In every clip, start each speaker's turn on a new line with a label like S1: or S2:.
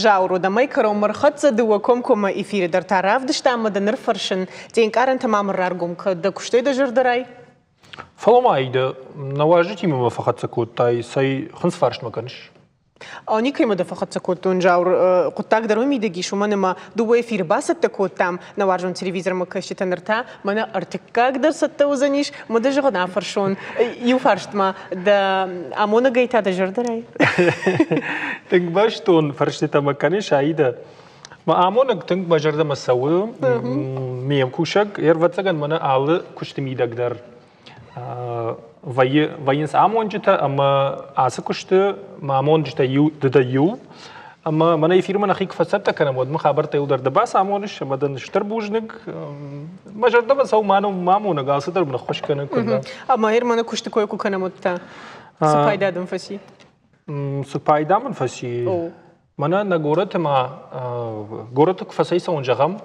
S1: Зауыр уыд ӕмӕ кӕронмӕ рхӕццӕ дыууӕ комкоммӕ эфиры дӕр та равдыста ӕмӕ дӕ ныр фӕрсын, де нкъарӕнтӕ ма мын раргом кӕ, дӕ куыстӕй дӕ зӕрдӕ рай?
S2: Фӕлӕ ма Аидӕ, нӕ уазджытимӕ мӕ фӕхӕццӕ кодтай, цӕй хынцфарст мӕ кӕныс?
S1: Никӕимӕ дӕ фӕхӕццӕ кодтон, Зауыр. Хъуыддаг дӕр уый мидӕг ис, уымӕн ӕмӕ дыууӕ эфиры бацӕттӕ кодтам нӕ уарзон телевизормӕ кӕсджытӕ ныр та мӕнӕ ӕртыккаг дӕр цӕттӕ уыдзӕнис. Мӕ дӕ зӕгъын афӕрсон иу фарст ма дӕ амонӕгӕй та дӕ зӕрдӕ рай?
S2: Тынг бӕстон фӕрстытӕ мӕ кӕныс, Аидӕ. Мӕ амонӕг тынг мӕ зӕрдӕмӕ цӕуы. Ме мкусӕг, ӕрвӕццӕгӕн мӕнӕ алы куысты мидӕг дӕр вӕййы, вӕййынц амонджытӕ ӕмӕ ацы куысты мӕ амонджытӕ иу ды дӕ иу. Ӕмӕ мӕнӕ эфирмӕ нӕхи куы фӕцӕттӕ кӕнӕм, уӕд мын хабӕрттӕ иуылдӕр ды бацамоныс ӕмӕ дын стыр бузныг. Мӕ зӕрдӕмӕ цӕуы мӕ мӕ амонӕг, алцыдӕр мын ӕххуыс кӕны куыннӕ.
S1: Ӕмӕ Ерманы куысты кой куы кӕнӕм, уӕд та цы пайда дын фӕци?
S2: Цы пайда мын фӕци? Мӕнӕ нӕ горӕты ма горӕты куы фӕцӕйцӕуын зӕгъӕм,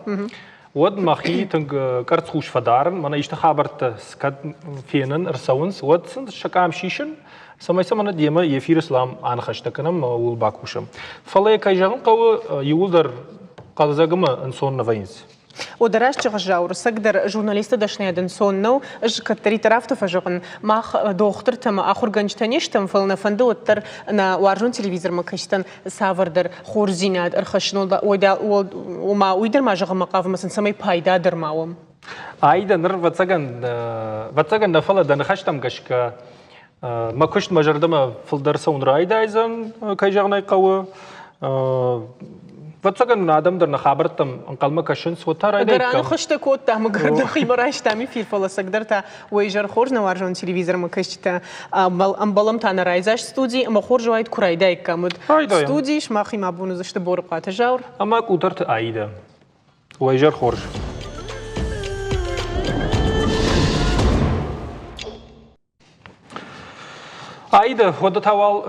S2: уӕд мӕхи тынг къӕрцхъус фӕдарын, мӕнӕ исты хабӕрттӕ кӕд фенын ӕрцӕуынц, уӕд сын сӕ къам сисын, цӕмӕй сӕ мӕнӕ демӕ эфиры слам аныхӕстӕ кӕнӕм ӕмӕ ууыл бакусӕм. Фӕлӕ, кӕй зӕгъын хъӕуы, иууылдӕр хъӕлдзӕг ӕмӕ ӕнцон нӕ вӕййынц.
S1: Уӕдӕ раст зӕгъыс, Зауыр, ӕцӕгдӕр журналисты дӕсныйад ӕнцон нӕу. Ӕз кӕддӕриддӕр афтӕ фӕзӕгъын, мах дохтыртӕ ӕмӕ ахуыргӕнджытӕ не стӕм, фӕлӕ нӕ фӕнды уӕддӕр нӕ уарзон телевизормӕ кӕсджытӕн цавӕрдӕр хорздзинад ӕрхӕссын, ома уый дӕр ма зӕгъынмӕ хъавын сын, цӕмӕй пайда дӕр ма уӕм.
S2: Аидӕ, ныр ӕвӕццӕгӕн, ӕвӕццӕгӕн нӕ, фӕлӕ дӕ ныхӕстӕм гӕсгӕ Мӕ куыст мӕ зӕрдӕмӕ фылдӕр цӕуын райдайдзӕн, кӕй зӕгъын ӕй хъӕуы. Ӕвӕццӕгӕн адӕм дӕр нӕ хабӕрттӕм ӕнхъӕлмӕ кӕсынц, уӕд та райдаиккам.
S1: Ӕгӕр аныхӕстӕ кодтам, ӕгӕр нӕхимӕ райстам эфир, фӕлӕ цӕгдӕр та уӕ изӕр хорз нӕ уарзон телевизормӕ кӕсджытӕ. Ӕмбӕлӕм та нӕ райдзаст студийы ӕмӕ хорз уаид, куы райдаиккам, уӕд. Студийы сымахимӕ абон уыдзысты Борыхъуаты Зауыр.
S2: Ӕмӕ Къутӕрты Аидӕ. Уӕ изӕр хорз. Аида, уӕдӕ та уал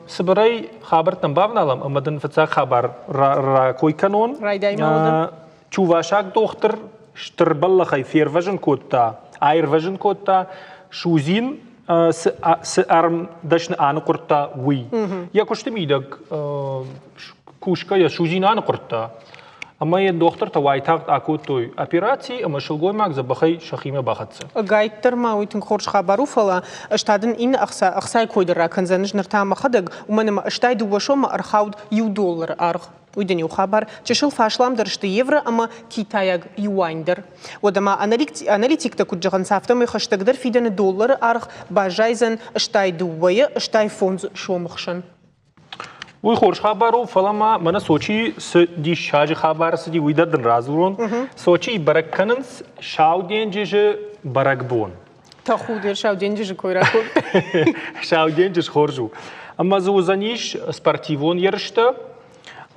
S2: цыбырӕй хабӕрттӕм бавналӕм ӕмӕ дын фыццаг хабар ракой кӕнон.
S1: Райдай ма уӕдӕ.
S2: Чувашаг дохтыр стыр бӕллӕхӕй фервӕзын кодта, аирвӕзын кодта, судзин цы ӕрмдӕсны аныхъуырдта, уый. Йӕ куысты мидӕг кусгӕйӕ судзин аныхъуырдта. Ӕмӕ йӕ дохтыртӕ уайтагъд акодтой операци ӕмӕ сылгоймаг дзӕбӕхӕй сӕхимӕ бахӕццӕ.
S1: Ӕгайтдӕр ма уый тынг хорз хабар у, фӕлӕ ӕз та дын иннӕ ӕхца, ӕхцайы кой дӕр ракӕндзӕн ӕз ныр та мӕхӕдӕг, уымӕн ӕмӕ 82 сомы ӕрхауд иу доллары аргъ. Уый дын иу хабар. Чысыл фӕасламдӕр сты евро ӕмӕ китайаг юань дӕр. Уӕдӕ ма аналитиктӕ куыд зӕгъынц, афтӕмӕй хӕстӕгдӕр фидӕны доллары аргъ баззайдзӕн 62-йы 65 сомы хсӕн.
S2: Уый хорз хабар у, фӕлӕ ма мӕнӕ Сочийы цы диссаджы хабар цыди, уый дӕр дын радзурон. Сочийы бӕрӕг кӕнынц Сау денджызы бӕрӕгбон.
S1: Тӕхудер Сау денджызы кой ракодта.
S2: Сау денджыз хорз у. Ӕмӕ дзы уыдзӕнис спортивон ерыстӕ,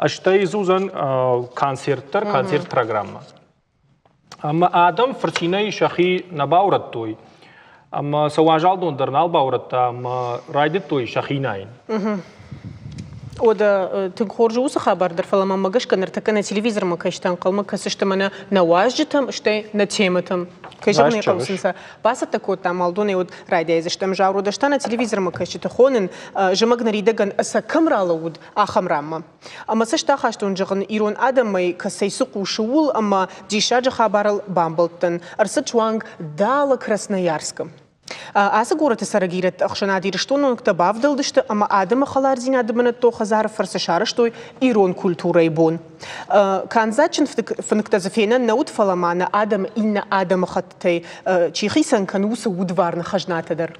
S2: стӕй дзы уыдзӕн концерт дӕр, концерт-программӕ. Ӕмӕ адӕм фырцинӕй сӕхи нӕ баурӕдтой, ӕмӕ сӕ уазал дон дӕр нал баурӕдта ӕмӕ райдыдтой сӕхи найын.
S1: Уӕдӕ тынг хорз у уыцы хабар дӕр, фӕлӕ мӕнмӕ гӕсгӕ ныртӕккӕ нӕ телевизормӕ кӕсджытӕ ӕнхъӕлмӕ кӕсдзысты мӕнӕ нӕ уазджытӕм, стӕй нӕ темӕтӕм. Кӕй зӕгъын ӕй хъӕуы, сын сӕ бацӕттӕ кодтам, алдонӕй уӕд райдайдзыстӕм. Заур, та нӕ телевизормӕ кӕсджыты хонын, зымӕг ныридӕгӕн сӕ кӕм ралӕууыд, ахӕм ранмӕ. Ӕмӕ цӕст ахастон, зӕгъын, ирон адӕмӕй кӕцӕй цы хъусы, ууыл ӕмӕ диссаджы хабарыл бамбӕлдтӕн. Ӕрцыд суанг далӕ Красноярскы. Ацы горӕты цӕрӕг ирӕтты ӕхсӕнад ирыстононӕгтӕ бавдӕлдысты ӕмӕ адӕмы хӕлардзинады бынӕттон хӕдзары фӕрцы сарӕзтой ирон культурӕйы бон. Канд дзаджджын фынгтӕ дзы фенӕн нӕ уыд, фӕлӕ ма нӕ адӕмы иннӕ адӕмыхӕттытӕй чи хицӕн кӕны, уыцы удварны хӕзнатӕ дӕр.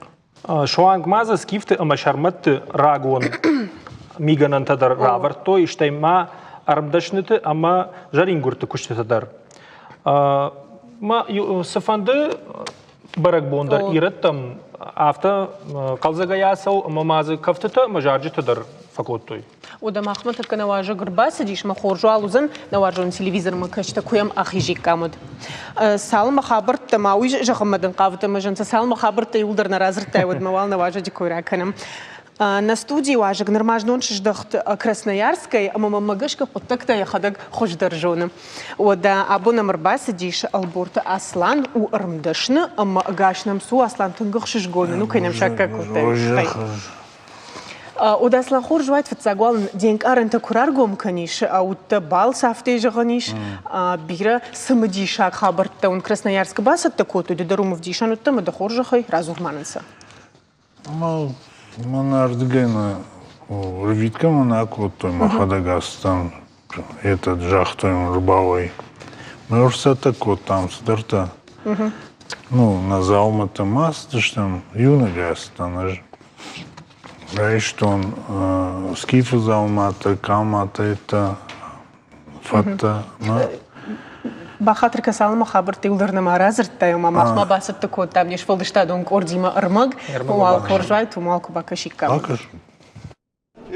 S2: Суанг ма дзы скифты ӕмӕ сӕрмӕтты рагон мигӕнӕнтӕ дӕр равӕрдтой, стӕй ма ӕрмдӕсныты ӕмӕ зӕрингуырты куыстытӕ дӕр. Цыфӕнды бӕрӕгбон дӕр ирӕттӕм афтӕ хъӕлдзӕгӕй ацӕуы ӕмӕ ма дзы кӕфтытӕ ӕмӕ зарджытӕ дӕр фӕкодтой.
S1: Уӕдӕ махмӕ тӕккӕ нӕ уазӕг ӕрбацыдис, мӕ хорз уал уыдзӕн, нӕ уарзон телевизормӕ кӕсджытӕ куы йӕм ахизиккам, уӕд. Цалынмӕ хабӕрттӕ ма уый зӕгъынмӕ дын хъавыд ӕмӕ зӕгъын, цалынмӕ хабӕрттӕ иууылдӕр нӕ радзырдтай, уӕдмӕ уал нӕ уазӕджы кой ракӕнӕм. Нӕ студийы уазӕг нырма знон сыздӕхт Красноярскӕй ӕмӕ мӕнмӕ гӕсгӕ хъуыддӕгтӕ йӕхӕдӕг хуыздӕр зоны. Уӕдӕ абон ӕм ӕрбацыдис Ӕлборты Аслан, у ӕрмдӕсны ӕмӕ ӕгас нӕм цу, Аслан тынг ӕхсызгон ын у, кӕй нӕм саккаг кодтай. Одаслан, хорз уайд, фыццаг уал де нкъарӕнтӕ куы раргом кӕнис, уыдтӕ балц афтӕ зӕгъӕн ис, бирӕ цымыдисаг хабӕрттӕ уын Красноярскы бацӕттӕ кодтой, ды дӕр уым ӕвдисӕн уыдтӕ ӕмӕ дӕ хорзӕхӕй радзур ма нын сӕ.
S3: Мӕн ардыгӕй нӕ рвитгӕ мӕ нӕ акодтой, мӕхӕдӕг ацыдтӕн, этот загътой мын рбауай. Мы ӕрцӕттӕ кодтам цыдӕртӕ. Ну, нӕ дзаумӕттӕ ма ацыдыстӕм, иунӕгӕй ацыдтӕн ӕз. Райстон скифы дзауматӕ, къаматӕ, это фӕттӕ.
S1: Бахатыр кӕ, цалынмӕ хабӕрттӕ иуылдӕр нӕма радзырдтай, ӕмӕ махмӕ бацӕттӕ кодтам не сфӕлдыстадон къордимӕ ӕрмӕг. Уал хорз уайт, уымӕл куы бакӕсиккам.
S3: Бакӕс.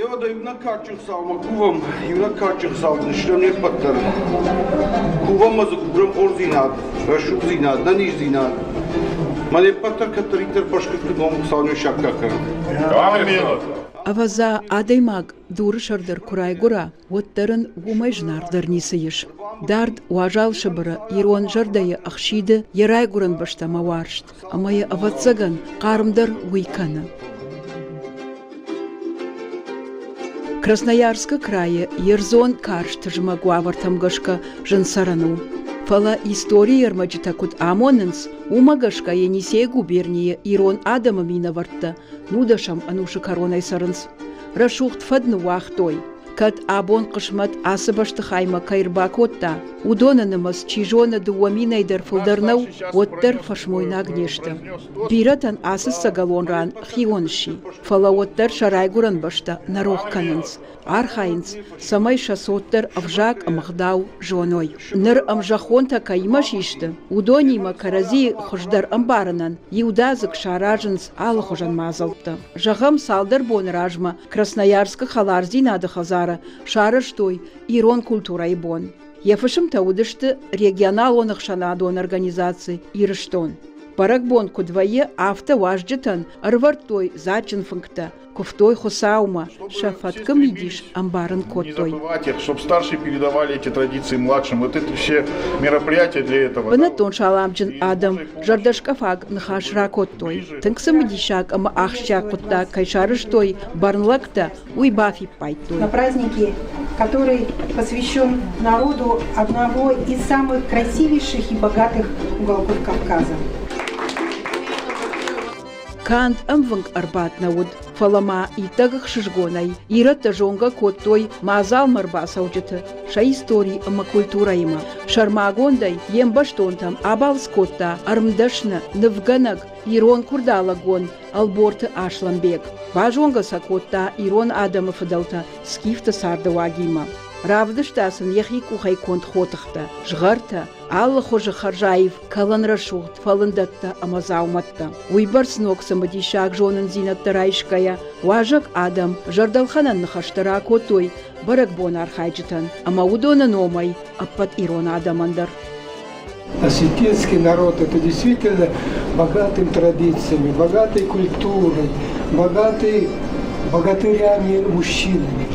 S4: Еуӕдӕ иунӕг кадджын Хуыцаумӕ кувӕм, иунӕг кадджын Хуыцау дын стӕм не ппӕт дӕр. Кувӕм ӕмӕ дзы курӕм хорздзинад, рӕсугъддзинад, нӕниздзинад. Мӕ не ппӕт дӕр кӕддӕриддӕр фӕскуывды ном Хуыцау не саккаг кӕнӕд.
S5: Ӕвӕдза, адӕймаг дуры сӕр дӕр куы райгуыра, уӕддӕр ын уымӕй зынаргъдӕр ницы ис. Дард уазал Сыбыры ирон зӕрдӕйы ӕхсиды йӕ райгуырӕн бӕстӕмӕ уарзт, ӕмӕ йӕ, ӕвӕццӕгӕн, хъармдӕр уый кӕны. Красноярскы крайы йе рдзон карз тызмӕг уавӕртӕм гӕсгӕ зын цӕрӕн у. Фӕлӕ историйы ӕрмӕджытӕ куыд амонынц, уымӕ гӕсгӕ Енисейы губернийы ирон адӕмы минӕвӕрттӕ нудӕсӕм ӕнусы кӕронӕй цӕрынц. Рӕсугъд фӕд ныууагътой. Кӕд абон хъысмӕт ацы бӕстыхаймӕ кӕй ӕрбакодта, уыдоны нымӕц, чи зоны, 2000-ӕй дӕр фылдӕр нӕу, уӕддӕр фӕсмойнаг не сты. Бирӕтӕн ацы ӕцӕгӕлон ран хион сси, фӕлӕ уӕддӕр сӕ райгуырӕн бӕстӕ нӕ рох кӕнынц, архайынц, цӕмӕй сӕ цот дӕр ӕвзаг ӕмӕ ӕгъдау зоной. Ныр ӕмзӕххонтӕ кӕимӕ систы, уыдонимӕ кӕрӕдзийы хуыздӕр ӕмбарынӕн иудадзыг саразынц алыхуызӕн мадзӕлттӕ. Зӕгъӕм, цалдӕр боны размӕ Красноярскы хӕлардзинады хӕдзары сарӕзтой ирон культурӕйы бон. Йӕ фысымтӕ уыдысты регионалон ӕхсӕнадон организаци «Ирыстон». Бӕрӕгбон куыд вӕййы, афтӕ уазджытӕн ӕрывӕрдтой дзаджджын фынгтӕ, куывтой Хуыцаумӕ, сӕ фӕткы мидис ӕмбарын кодтой. Бынӕттон саламджын адӕм зӕрдӕскъӕфӕг ныхас ракодтой. Тынг цымыдисаг ӕмӕ ахсджиаг хъуыддаг кӕй сарӕзтой бӕрнлӕгтӕ, уый бафиппайдтой.
S6: На празднике, который посвящен народу одного из самых красивейших и богатых уголков Кавказа.
S5: Канд ӕмвынг ӕрбадт нӕ уыд, фӕлӕ ма иттӕг ӕхсызгонӕй ирӕттӕ зонгӕ кодтой мадзалмӕ ӕрбацӕуджыты сӕ истори ӕмӕ культурӕимӕ. Сӕрмагондӕй йе мбӕстонтӕм абалц кодта ӕрмдӕсны, нывгӕнӕг, ирон куырдалӕгон Ӕлборты Аслӕнбег. Базонгӕ сӕ кодта ирон адӕмы фыдӕлтӕ скифты цардыуагимӕ. Равдыста сын йӕхи къухӕй конд хотыхтӕ, згъӕртӕ, алы хуызы хӕрзаив кӕлӕн рӕсугъд фӕлындӕттӕ ӕмӕ дзаумӕттӕ. Уыйбӕрц ног цымыдисаг зонындзинӕдтӕ райсгӕйӕ, уазӕг адӕм зӕрдӕлхӕнӕн ныхӕстӕ ракодтой бӕрӕгбон архайджытӕн ӕмӕ уыдоны номӕй ӕппӕт ирон адӕмӕн дӕр.
S7: Осетинский народ – это действительно богатым традициями, богатой культурой, богатый богатырями мужчинами,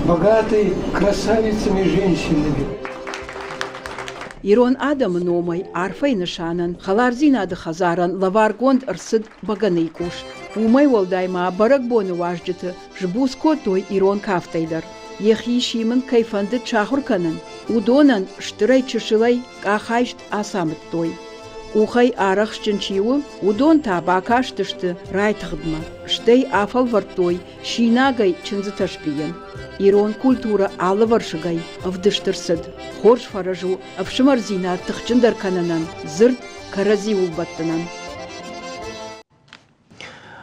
S7: богатый красавицами женщинами.
S5: Ирон адӕмы номӕй арфӕйы нысанӕн хӕлардзинады хӕдзарӕн лӕваргонд ӕрцыд бӕгӕныйы къус. Уымӕй уӕлдай ма бӕрӕгбоны уазджыты сбуц кодтой ирон кафтӕй дӕр. Йӕхи симын кӕй фӕндыд сахуыр кӕнын, уыдонӕн стырӕй-чысылӕй къахайст ацамыдтой. Къухӕй арӕхстджын чи у, уыдон та бакастысты райтыгъдмӕ, стӕй афӕлвӕрдтой синагӕй чындзытӕ сбийын. Ирон культурӕ алывӕрсыгӕй ӕвдыст ӕрцыд. Хорз фӕрӕз у ӕфсымӕрдзинад тыхджындӕр кӕнынӕн, дзырд кӕрӕдзиуыл бӕттынӕн.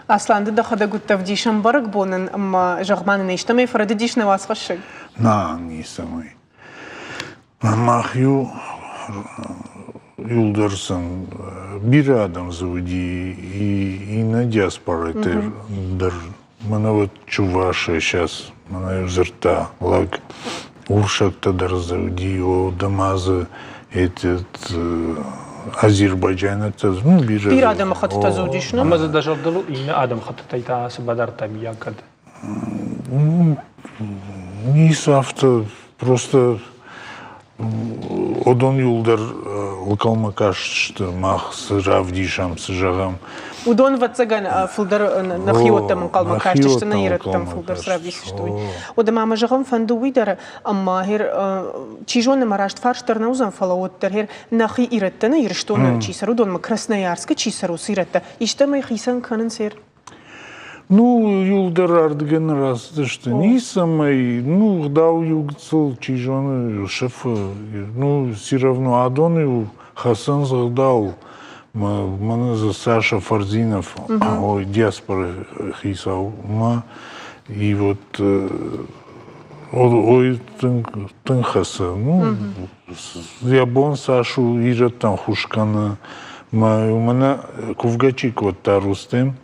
S1: Аслан, ды дӕхӕдӕг уыдтӕ ӕвдисӕн бӕрӕгбонӕн ӕмӕ, зӕгъ-ма нын, истӕмӕй фӕрӕдыдис нӕ уацхӕссӕг?
S3: Нӕ, ницӕмӕй. Мах иу иуылдӕр сын бирӕ адӕм дзы уыди, иннӕ диаспорӕтӕ дӕр. Мӕнӕ вот Чувашия сейчас, мӕнӕ дзырдта лӕг, урсӕгтӕ дӕр дзы уыди, о, ды ма дзы этот азербайджайнӕгтӕ, ну, бирӕ.
S1: Бирӕ адӕмыхӕттытӕ дзы уыдис, ну?
S2: Ӕмӕ дзы дӕ зӕрдыл иннӕ адӕмыхӕттытӕй та цы бадардта, миййаг кӕд?
S3: Ницы афтӕ, просто уыдон иуылдӕр локалмӕ кастысты, мах цы равдисӕм, цы зӕгъӕм.
S1: Уыдон, ӕвӕццӕгӕн, фылдӕр нӕхиуӕттӕм ӕнхъӕлмӕ кастысты, нӕ ирӕттӕм фылдӕр сравдисысты уый. Уӕдӕ ма мӕ зӕгъын фӕнды уый дӕр, ӕмӕ гъер, чи зоны, мӕ раст фарст дӕр нӕ уыдзӕн, фӕлӕ уӕддӕр гъер нӕхи ирӕттӕ нӕ Ирыстоны чи цӕры, уыдонмӕ Красноярскы чи цӕры, уыцы ирӕттӕ истӕмӕй хицӕн кӕнынц гъер?
S3: Ну, иуылдӕр ардыгӕй нӕ рацыдысты. Ницӕмӕй, ну, гъдау иу гыццыл, чи зоны, сӕфы. Ну, все равно адон-иу хӕцынц ӕгъдауыл. Мӕнӕ дзы Саша Фарзинов, ой, диаспоры хицау, ма и вот ой тынг, тынг хӕцы. Ну, йӕ бон цас у ирӕттӕн хус кӕны. Мӕнӕ кувгӕ чи кодта Рустем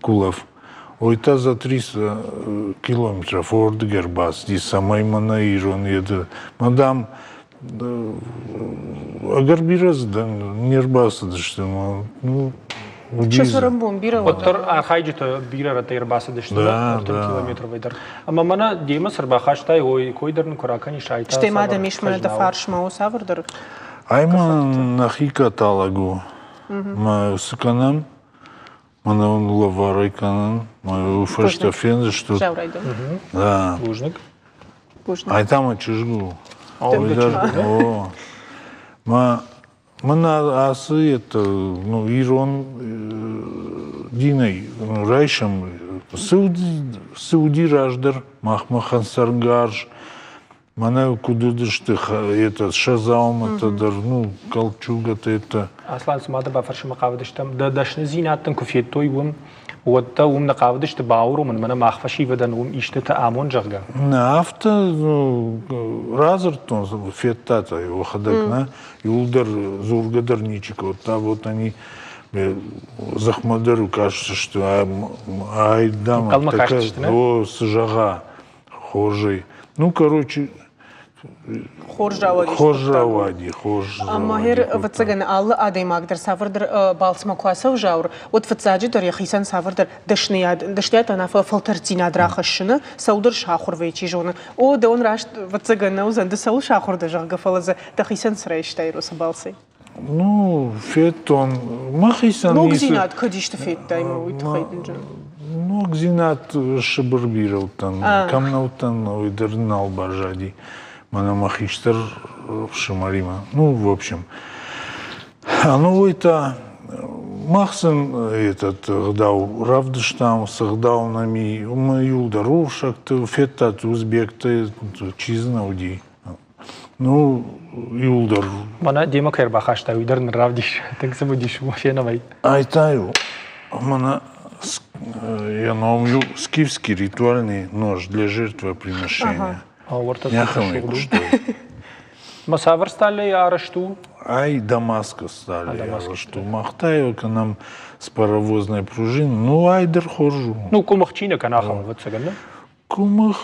S3: Кулов, ой та за 300 километров уырдыг ӕрбацыди, цӕмӕй мӕнӕ ирон еды. Мадам, ӕгӕр бирӕ дзы не рбацыдысты. Ну,
S1: Сӕ цӕрӕнбон бирӕ
S2: Уӕддӕр архайджытӕ бирӕ рӕттӕй ӕрбацыдысты ӕртын километровӕй дӕр. Ӕмӕ мӕнӕ демӕ цы рбахастай, ой, кой дӕр нын куы ракӕнис, ай та
S1: Стӕй ма дӕм ис мӕнӕ дӕ фарсмӕ, о, цавӕрдӕр?
S3: Ай ма нӕхи каталог у. Мӕ цы кӕнӕм? Мӕнӕ уын лӕварӕй кӕнын. Мӕ фӕстӕ фендзыстут. Да.
S2: Бузныг.
S3: Ай та мӕ чызг у. О. Мӕ Мӕн ацы это, ну, ирон динӕй райсӕм, цы уыди раздӕр махмӕ хӕцӕнгарз, мӕнӕ куыд уыдысты это, сӕ дзаумӕттӕ дӕр, ну, кольчугатӕ это.
S2: Аслан, цыма дӕ бафӕрсынмӕ хъавыдыстӕм, дӕ дӕсныдзинад дын куы федтой уым, уӕд дӕ уым нӕ хъавыдысты бауромын, мӕнӕ мах фӕсивӕдӕн уым истытӕ амон, зӕгъгӕ?
S3: Нӕ, афтӕ радзырдтон, федтат ӕй уӕхӕдӕг, нӕ? Иуылдӕр дзургӕ дӕр ничи кодта, вот они дзыхмӕ дӕр кастысты, ай, дам, о, цы зӕгъа, хорзӕй. Ну, короче,
S1: хорз рауади.
S3: Хорз рауади, хорз.
S1: Ӕмӕ гъер, ӕвӕццӕгӕн, алы адӕймаг дӕр цавӕрдӕр балцмӕ куы ацӕуы Зауыр, уӕд фыццаджыдӕр йӕхицӕн цавӕрдӕр дӕсныйад, дӕсныйад ӕнӕ фӕлтӕрддзинад рахӕссыны, цӕуылдӕр сахуыр вӕййы, чи зоны. О, дӕуӕн раст, ӕвӕццӕгӕн, нӕ уыдзӕн, ды цӕуыл сахуыр дӕ, зӕгъгӕ, фӕлӕ дзы дӕхицӕн цы райстай уыцы балцӕй?
S3: Ну, федтон. Мӕхицӕн
S1: Ногдзинад кӕд исты федтай ма уый тыххӕй дын
S3: Ногдзинад Сыбыр бирӕ уыдтӕн. Кӕм нӕ уыдтӕн, уый дӕр нал баззади. Мӕнӕ мӕ хистӕр фсымӕримӕ. Ну, в общем. А ну уый та мах сын этот ӕгъдау равдыстам, цы ӕгъдау нӕм и, уымӕ иуылдӕр урсӕгты, федтат узбекты, чи дзы нӕ уыди. Ну, иуылдӕр.
S2: Мӕнӕ демӕ кӕй ӕрбахастай, уый дӕр нын равдис. Тынг цымыдис у, фенӕм ӕй.
S3: Ай та у, мӕнӕ йӕ ном у скифский ритуальный нож для жертвоприношения. Нӕхимӕ куыстой.
S2: Ма цавӕр сталӕй арӕзт у?
S3: Ай Дамаскы сталӕй арӕзт у. Мах та йӕ кӕнӕм с паровозной пружины. Ну, ай дӕр хорз у.
S2: Ну, къуымых чи нӕ кӕна, ахӕм, ӕвӕццӕгӕн, нӕ?
S3: Къуымых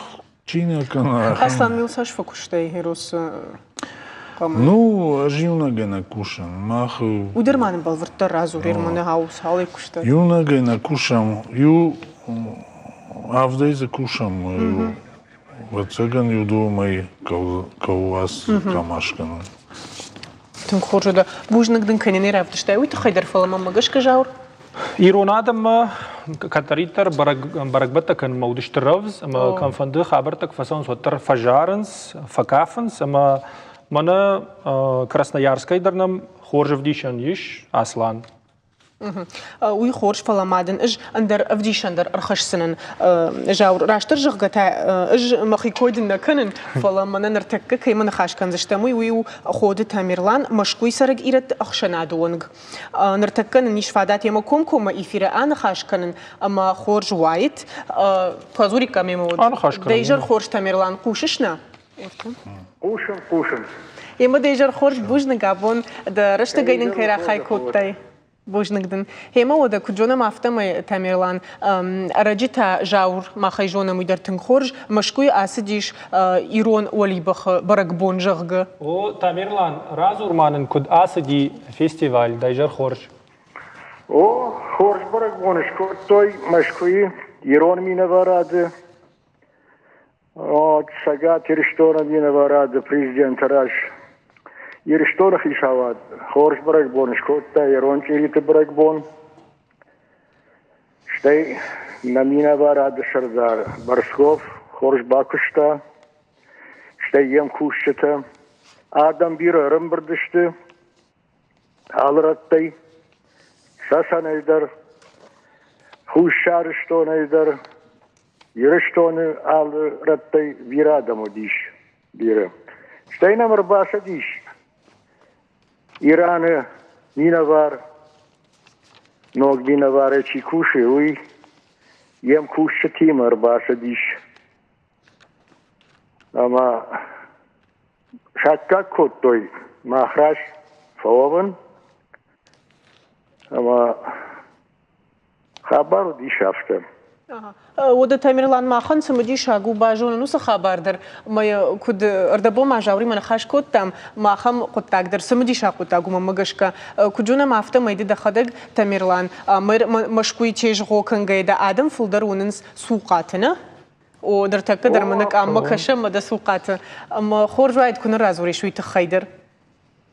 S3: чи нӕ кӕна.
S1: Аслан, мыл цас фӕкуыстай Херосы
S3: хъӕмӕ? Ну, ӕз иунӕгӕй нӕ кусын. Мах
S1: Уый дӕр ма нын бӕлвырддӕр радзур, Ерманы ау цалӕй куыста?
S3: Иунӕгӕй нӕ кусӕм. Иу авдӕй дзы кусӕм. Ӕвӕццӕгӕн, иу дыууӕ мӕйы кӕуас хъама скӕнын.
S1: Тынг хорз уыд. Бузныг дын, кӕй нӕ равдыстай, уый тыххӕй дӕр, фӕлӕ мӕм гӕсгӕ Зауыр
S2: Ирон адӕммӕ кӕддӕриддӕр бӕрӕгбӕттӕ кӕнынмӕ уыдысты рӕвдз ӕмӕ кӕмфӕнды хабӕрттӕ куы фӕцӕуынц, уӕддӕр фӕзарынц, фӕкафынц ӕмӕ мӕнӕ Красноярскӕй дӕр нӕм хорз ӕвдисӕн ис Аслан.
S1: Уый хорз, фӕлӕ ма дын ӕз ӕндӕр ӕвдисӕн дӕр ӕрхӕсдзынӕн. Зауыр, растдӕр зӕгъгӕ та ӕз мӕхи кой дын нӕ кӕнын, фӕлӕ мӕнӕ ныртӕккӕ кӕимӕ ныхас кӕндзыстӕм, уый у Ходы Тамерлан, Мӕскуыйы цӕрӕг ирӕтты ӕхсӕнады уӕнг. Ныртӕккӕ нын ис фадат йемӕ комкоммӕ эфиры аныхас кӕнын, ӕмӕ хорз уаид. Куы адзуриккам йемӕ, уӕд.
S2: Аныхас кӕнын.
S1: Дӕ изӕр хорз, Тамерлан, хъусыс нӕ?
S8: Хъусын, хъусын.
S1: Емӕ дӕ изӕр хорз, бузныг абон дӕ рӕстӕгӕй нын кӕй рахай кодтай. Бузныг дын. Гъемӕ уӕдӕ куыд зонӕм, афтӕмӕй, Тамерлан, ӕрӕджы та Зауыр, махӕй зонӕм уый дӕр тынг хорз, Мӕскуыйы ацыдис ирон уӕлибӕхы бӕрӕгбон, зӕгъгӕ.
S2: О, Тамерлан, радзур ма нын, куыд ацыди фестиваль, дӕ изӕр хорз.
S8: О, хорз бӕрӕгбон скодтой Мӕскуыйы ирон минӕварады Цӕгат Ирыстоны минӕварады президенты раз Ирыстоны хицауад хорз бӕрӕгбон скодта ирон чъириты бӕрӕгбон. Стӕй нӕ минӕварады сӕрдар Барсков хорз бакуыста, стӕй йе мкусджытӕ. Адӕм бирӕ ӕрӕмбырд сты алы рӕттӕй, Цӕцӕнӕй дӕр, Хуссар Ирыстонӕй дӕр, Ирыстоны алы рӕттӕй бирӕ адӕм уыдис, бирӕ. Стӕй нӕм ӕрбацыдис Ираны минӕвар, ног минӕварӕй чи кусы, уый йе мкусджытимӕ ӕрбацыдис ӕмӕ саккаг кодтой мах раз фӕуӕвын ӕмӕ Хабар уыдис афтӕ.
S1: Уӕдӕ Тамерлан махӕн цымыдисаг у базонын уыцы хабар дӕр. Мӕ куыд ӕрдӕбон ма Зауримӕ ныхас кодтам, махӕм хъуыддаг дӕр цымыдисаг хъуыддаг у мӕнмӕ гӕсгӕ. Куыд зонӕм, афтӕмӕй ды дӕхӕдӕг, Тамерлан, Мӕскуыйы тезгъо кӕнгӕйӕ дӕ адӕм фылдӕр уынынц цухъаты, нӕ? О, ныртӕккӕ дӕр мӕнӕ къаммӕ кӕсӕм ӕмӕ дӕ цухъаты. Ӕмӕ хорз уаид, куы нӕ радзурис уый тыххӕй дӕр.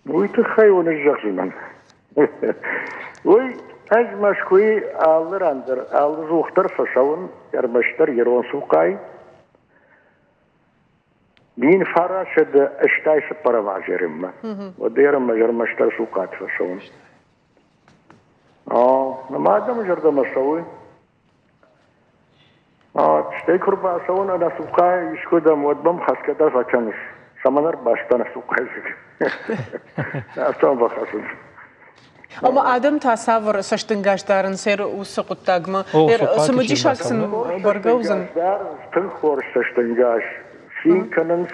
S8: Уый тыххӕй уын зӕгъдзынӕн. Уый ӕз Мӕскуыйы алы ран дӕр, алы дзух дӕр фӕцӕуын, ӕрмӕстдӕр ирон цухъай. 1984 азы ӕрмӕ. Уӕд ӕрмӕ ӕрмӕстдӕр цухъаты фӕцӕуын. Мӕ адӕмы зӕрдӕмӕ цӕуы. Стӕй куы рбацӕуын ӕнӕ цухъайӕ искуыдӕм, уӕд мӕм хӕсгӕ дӕр фӕкӕныс. Цӕмӕн ӕрбацыдтӕн ӕнӕ цухъайӕ? Афтӕ мӕм фӕхӕцынц.
S1: Ӕмӕ адӕм та цавӕр цӕстӕнгас дарынц уыцы хъуыддагмӕ? Цымыдисаг сын бӕргӕ уыдзӕн?
S8: Тынг хорз цӕстӕнгас. Цин кӕнынц,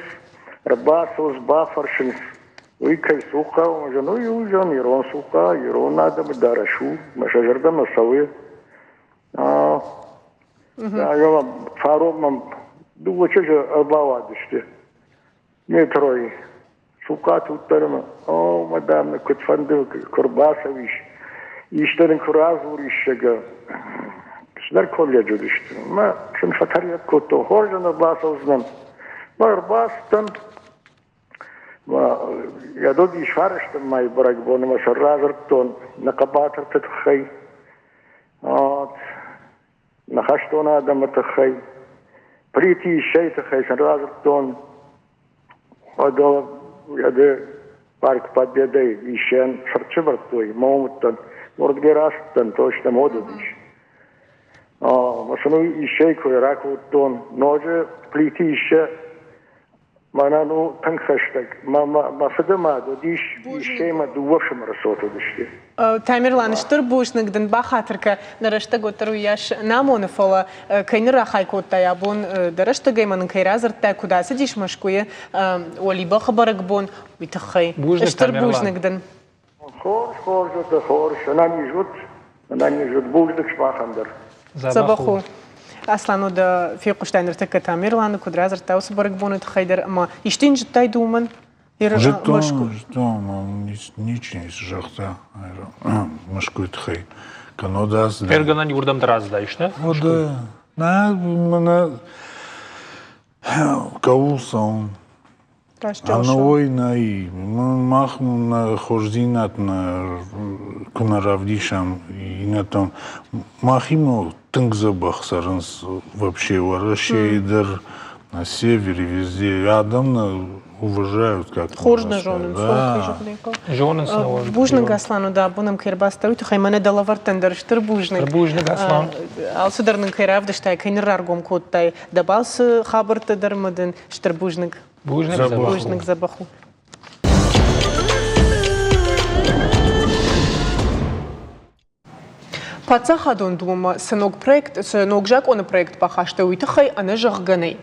S8: ӕрбацӕуынц, бафӕрсынц. Уый кӕй цухъа у, зӕгъын, уый у, зӕгъын, ирон цухъа, ирон адӕмы дарӕс у, мӕ сӕ зӕрдӕмӕ цӕуы. Фарон мӕм дыууӕ чызджы ӕрбауадысты метройы. Цухъаты уыдтӕн ӕмӕ, о, мадам, куыд фӕнды, куы рбацӕуис, исты нын куы радзурис, зӕгъгӕ. Цыдӕр колледжы уыдысты. Мӕ сын фӕтӕригъӕд кодтон, хорз ын ӕрбацӕудзынӕн. Мӕ ӕрбацыдтӕн, Йӕ додис фарстын майы бӕрӕгбоны мӕ сӕр радзырдтон нӕ хъӕбатырты тыххӕй, нӕ хӕстон адӕмы тыххӕй, Плиты Иссӕйы тыххӕй сын радзырдтон. Уӕд уӕды парк Победӕйы Иссӕйӕн цырт сӕвӕрдтой, мӕ уым уыдтӕн. Уырдыгӕй рацыдтӕн, точно мод уыдис. Мӕ сын уый Иссӕйы кой ракодтон. Ноджы Плиты Иссӕ Мӕнӕн у тынг хӕстӕг. Мӕ фыды мад уыдис, искӕимӕ дыууӕ фсымӕры цот уыдысты.
S1: Тамерлан, стыр бузныг дын бахатыр кӕ, нӕ рӕстӕг уӕддӕр уыйас нӕ амоны, фӕлӕ кӕй ныррахай кодтай абон дӕ рӕстӕгӕй мӕ нын кӕй радзырдтай, куыд ацыдис Мӕскуыйы уӕлибӕхы бӕрӕгбон, уый тыххӕй. Стыр бузныг дын.
S8: Хорз, хорз уыд, хорз. Ӕнӕниз уыд, ӕнӕниз уыд. Бузныг сымахӕн дӕр.
S1: Дзӕбӕх у. Аслан, уӕдӕ фехъуыстай ныртӕккӕ Тамерланы, куыд радзырдта уыцы бӕрӕгбоны тыххӕй дӕр ӕмӕ исты йын зыдтай ды уымӕн?
S3: Зыдтон, зыдтон, ничи ницы загъта Мӕскуыйы тыххӕй. Кӕннод ацыд.
S2: Фергӕнӕн иуырдӕм дӕр ацыдаис, нӕ?
S3: Уӕдӕ, нӕ, мӕнӕ кӕуыл цӕуын. Ӕнӕуой нӕй. Мах нӕ хорздзинад нӕ куы нӕ равдисӕм иннӕтӕм, махимӕ тынг дзӕбӕх цӕрынц вообще Уӕрӕсейы дӕр, на севере, везде. Адӕм нӕ уважают как
S1: Хорз нӕ зонынц.
S2: Зонынц нӕ.
S1: Бузныг, Аслан, дӕ абон ӕм кӕй ӕрбацыдтӕ, уый тыххӕй мӕнӕ дӕ лӕвӕрттӕн дӕр стыр бузныг.
S2: Бузныг, Аслан.
S1: Алцыдӕр нын кӕй равдыстай, кӕй нырраргом кодтай, дӕ балцы хабӕрттӕ дӕр ӕмӕ дын стыр бузныг.
S2: Бузныг,
S1: Бузныг, дзӕбӕх у. Паддзахадон Думӕмӕ цы ног проект, цы ног закъоны проект бахастой, уый тыххӕй ӕнӕзӕгъгӕ нӕй.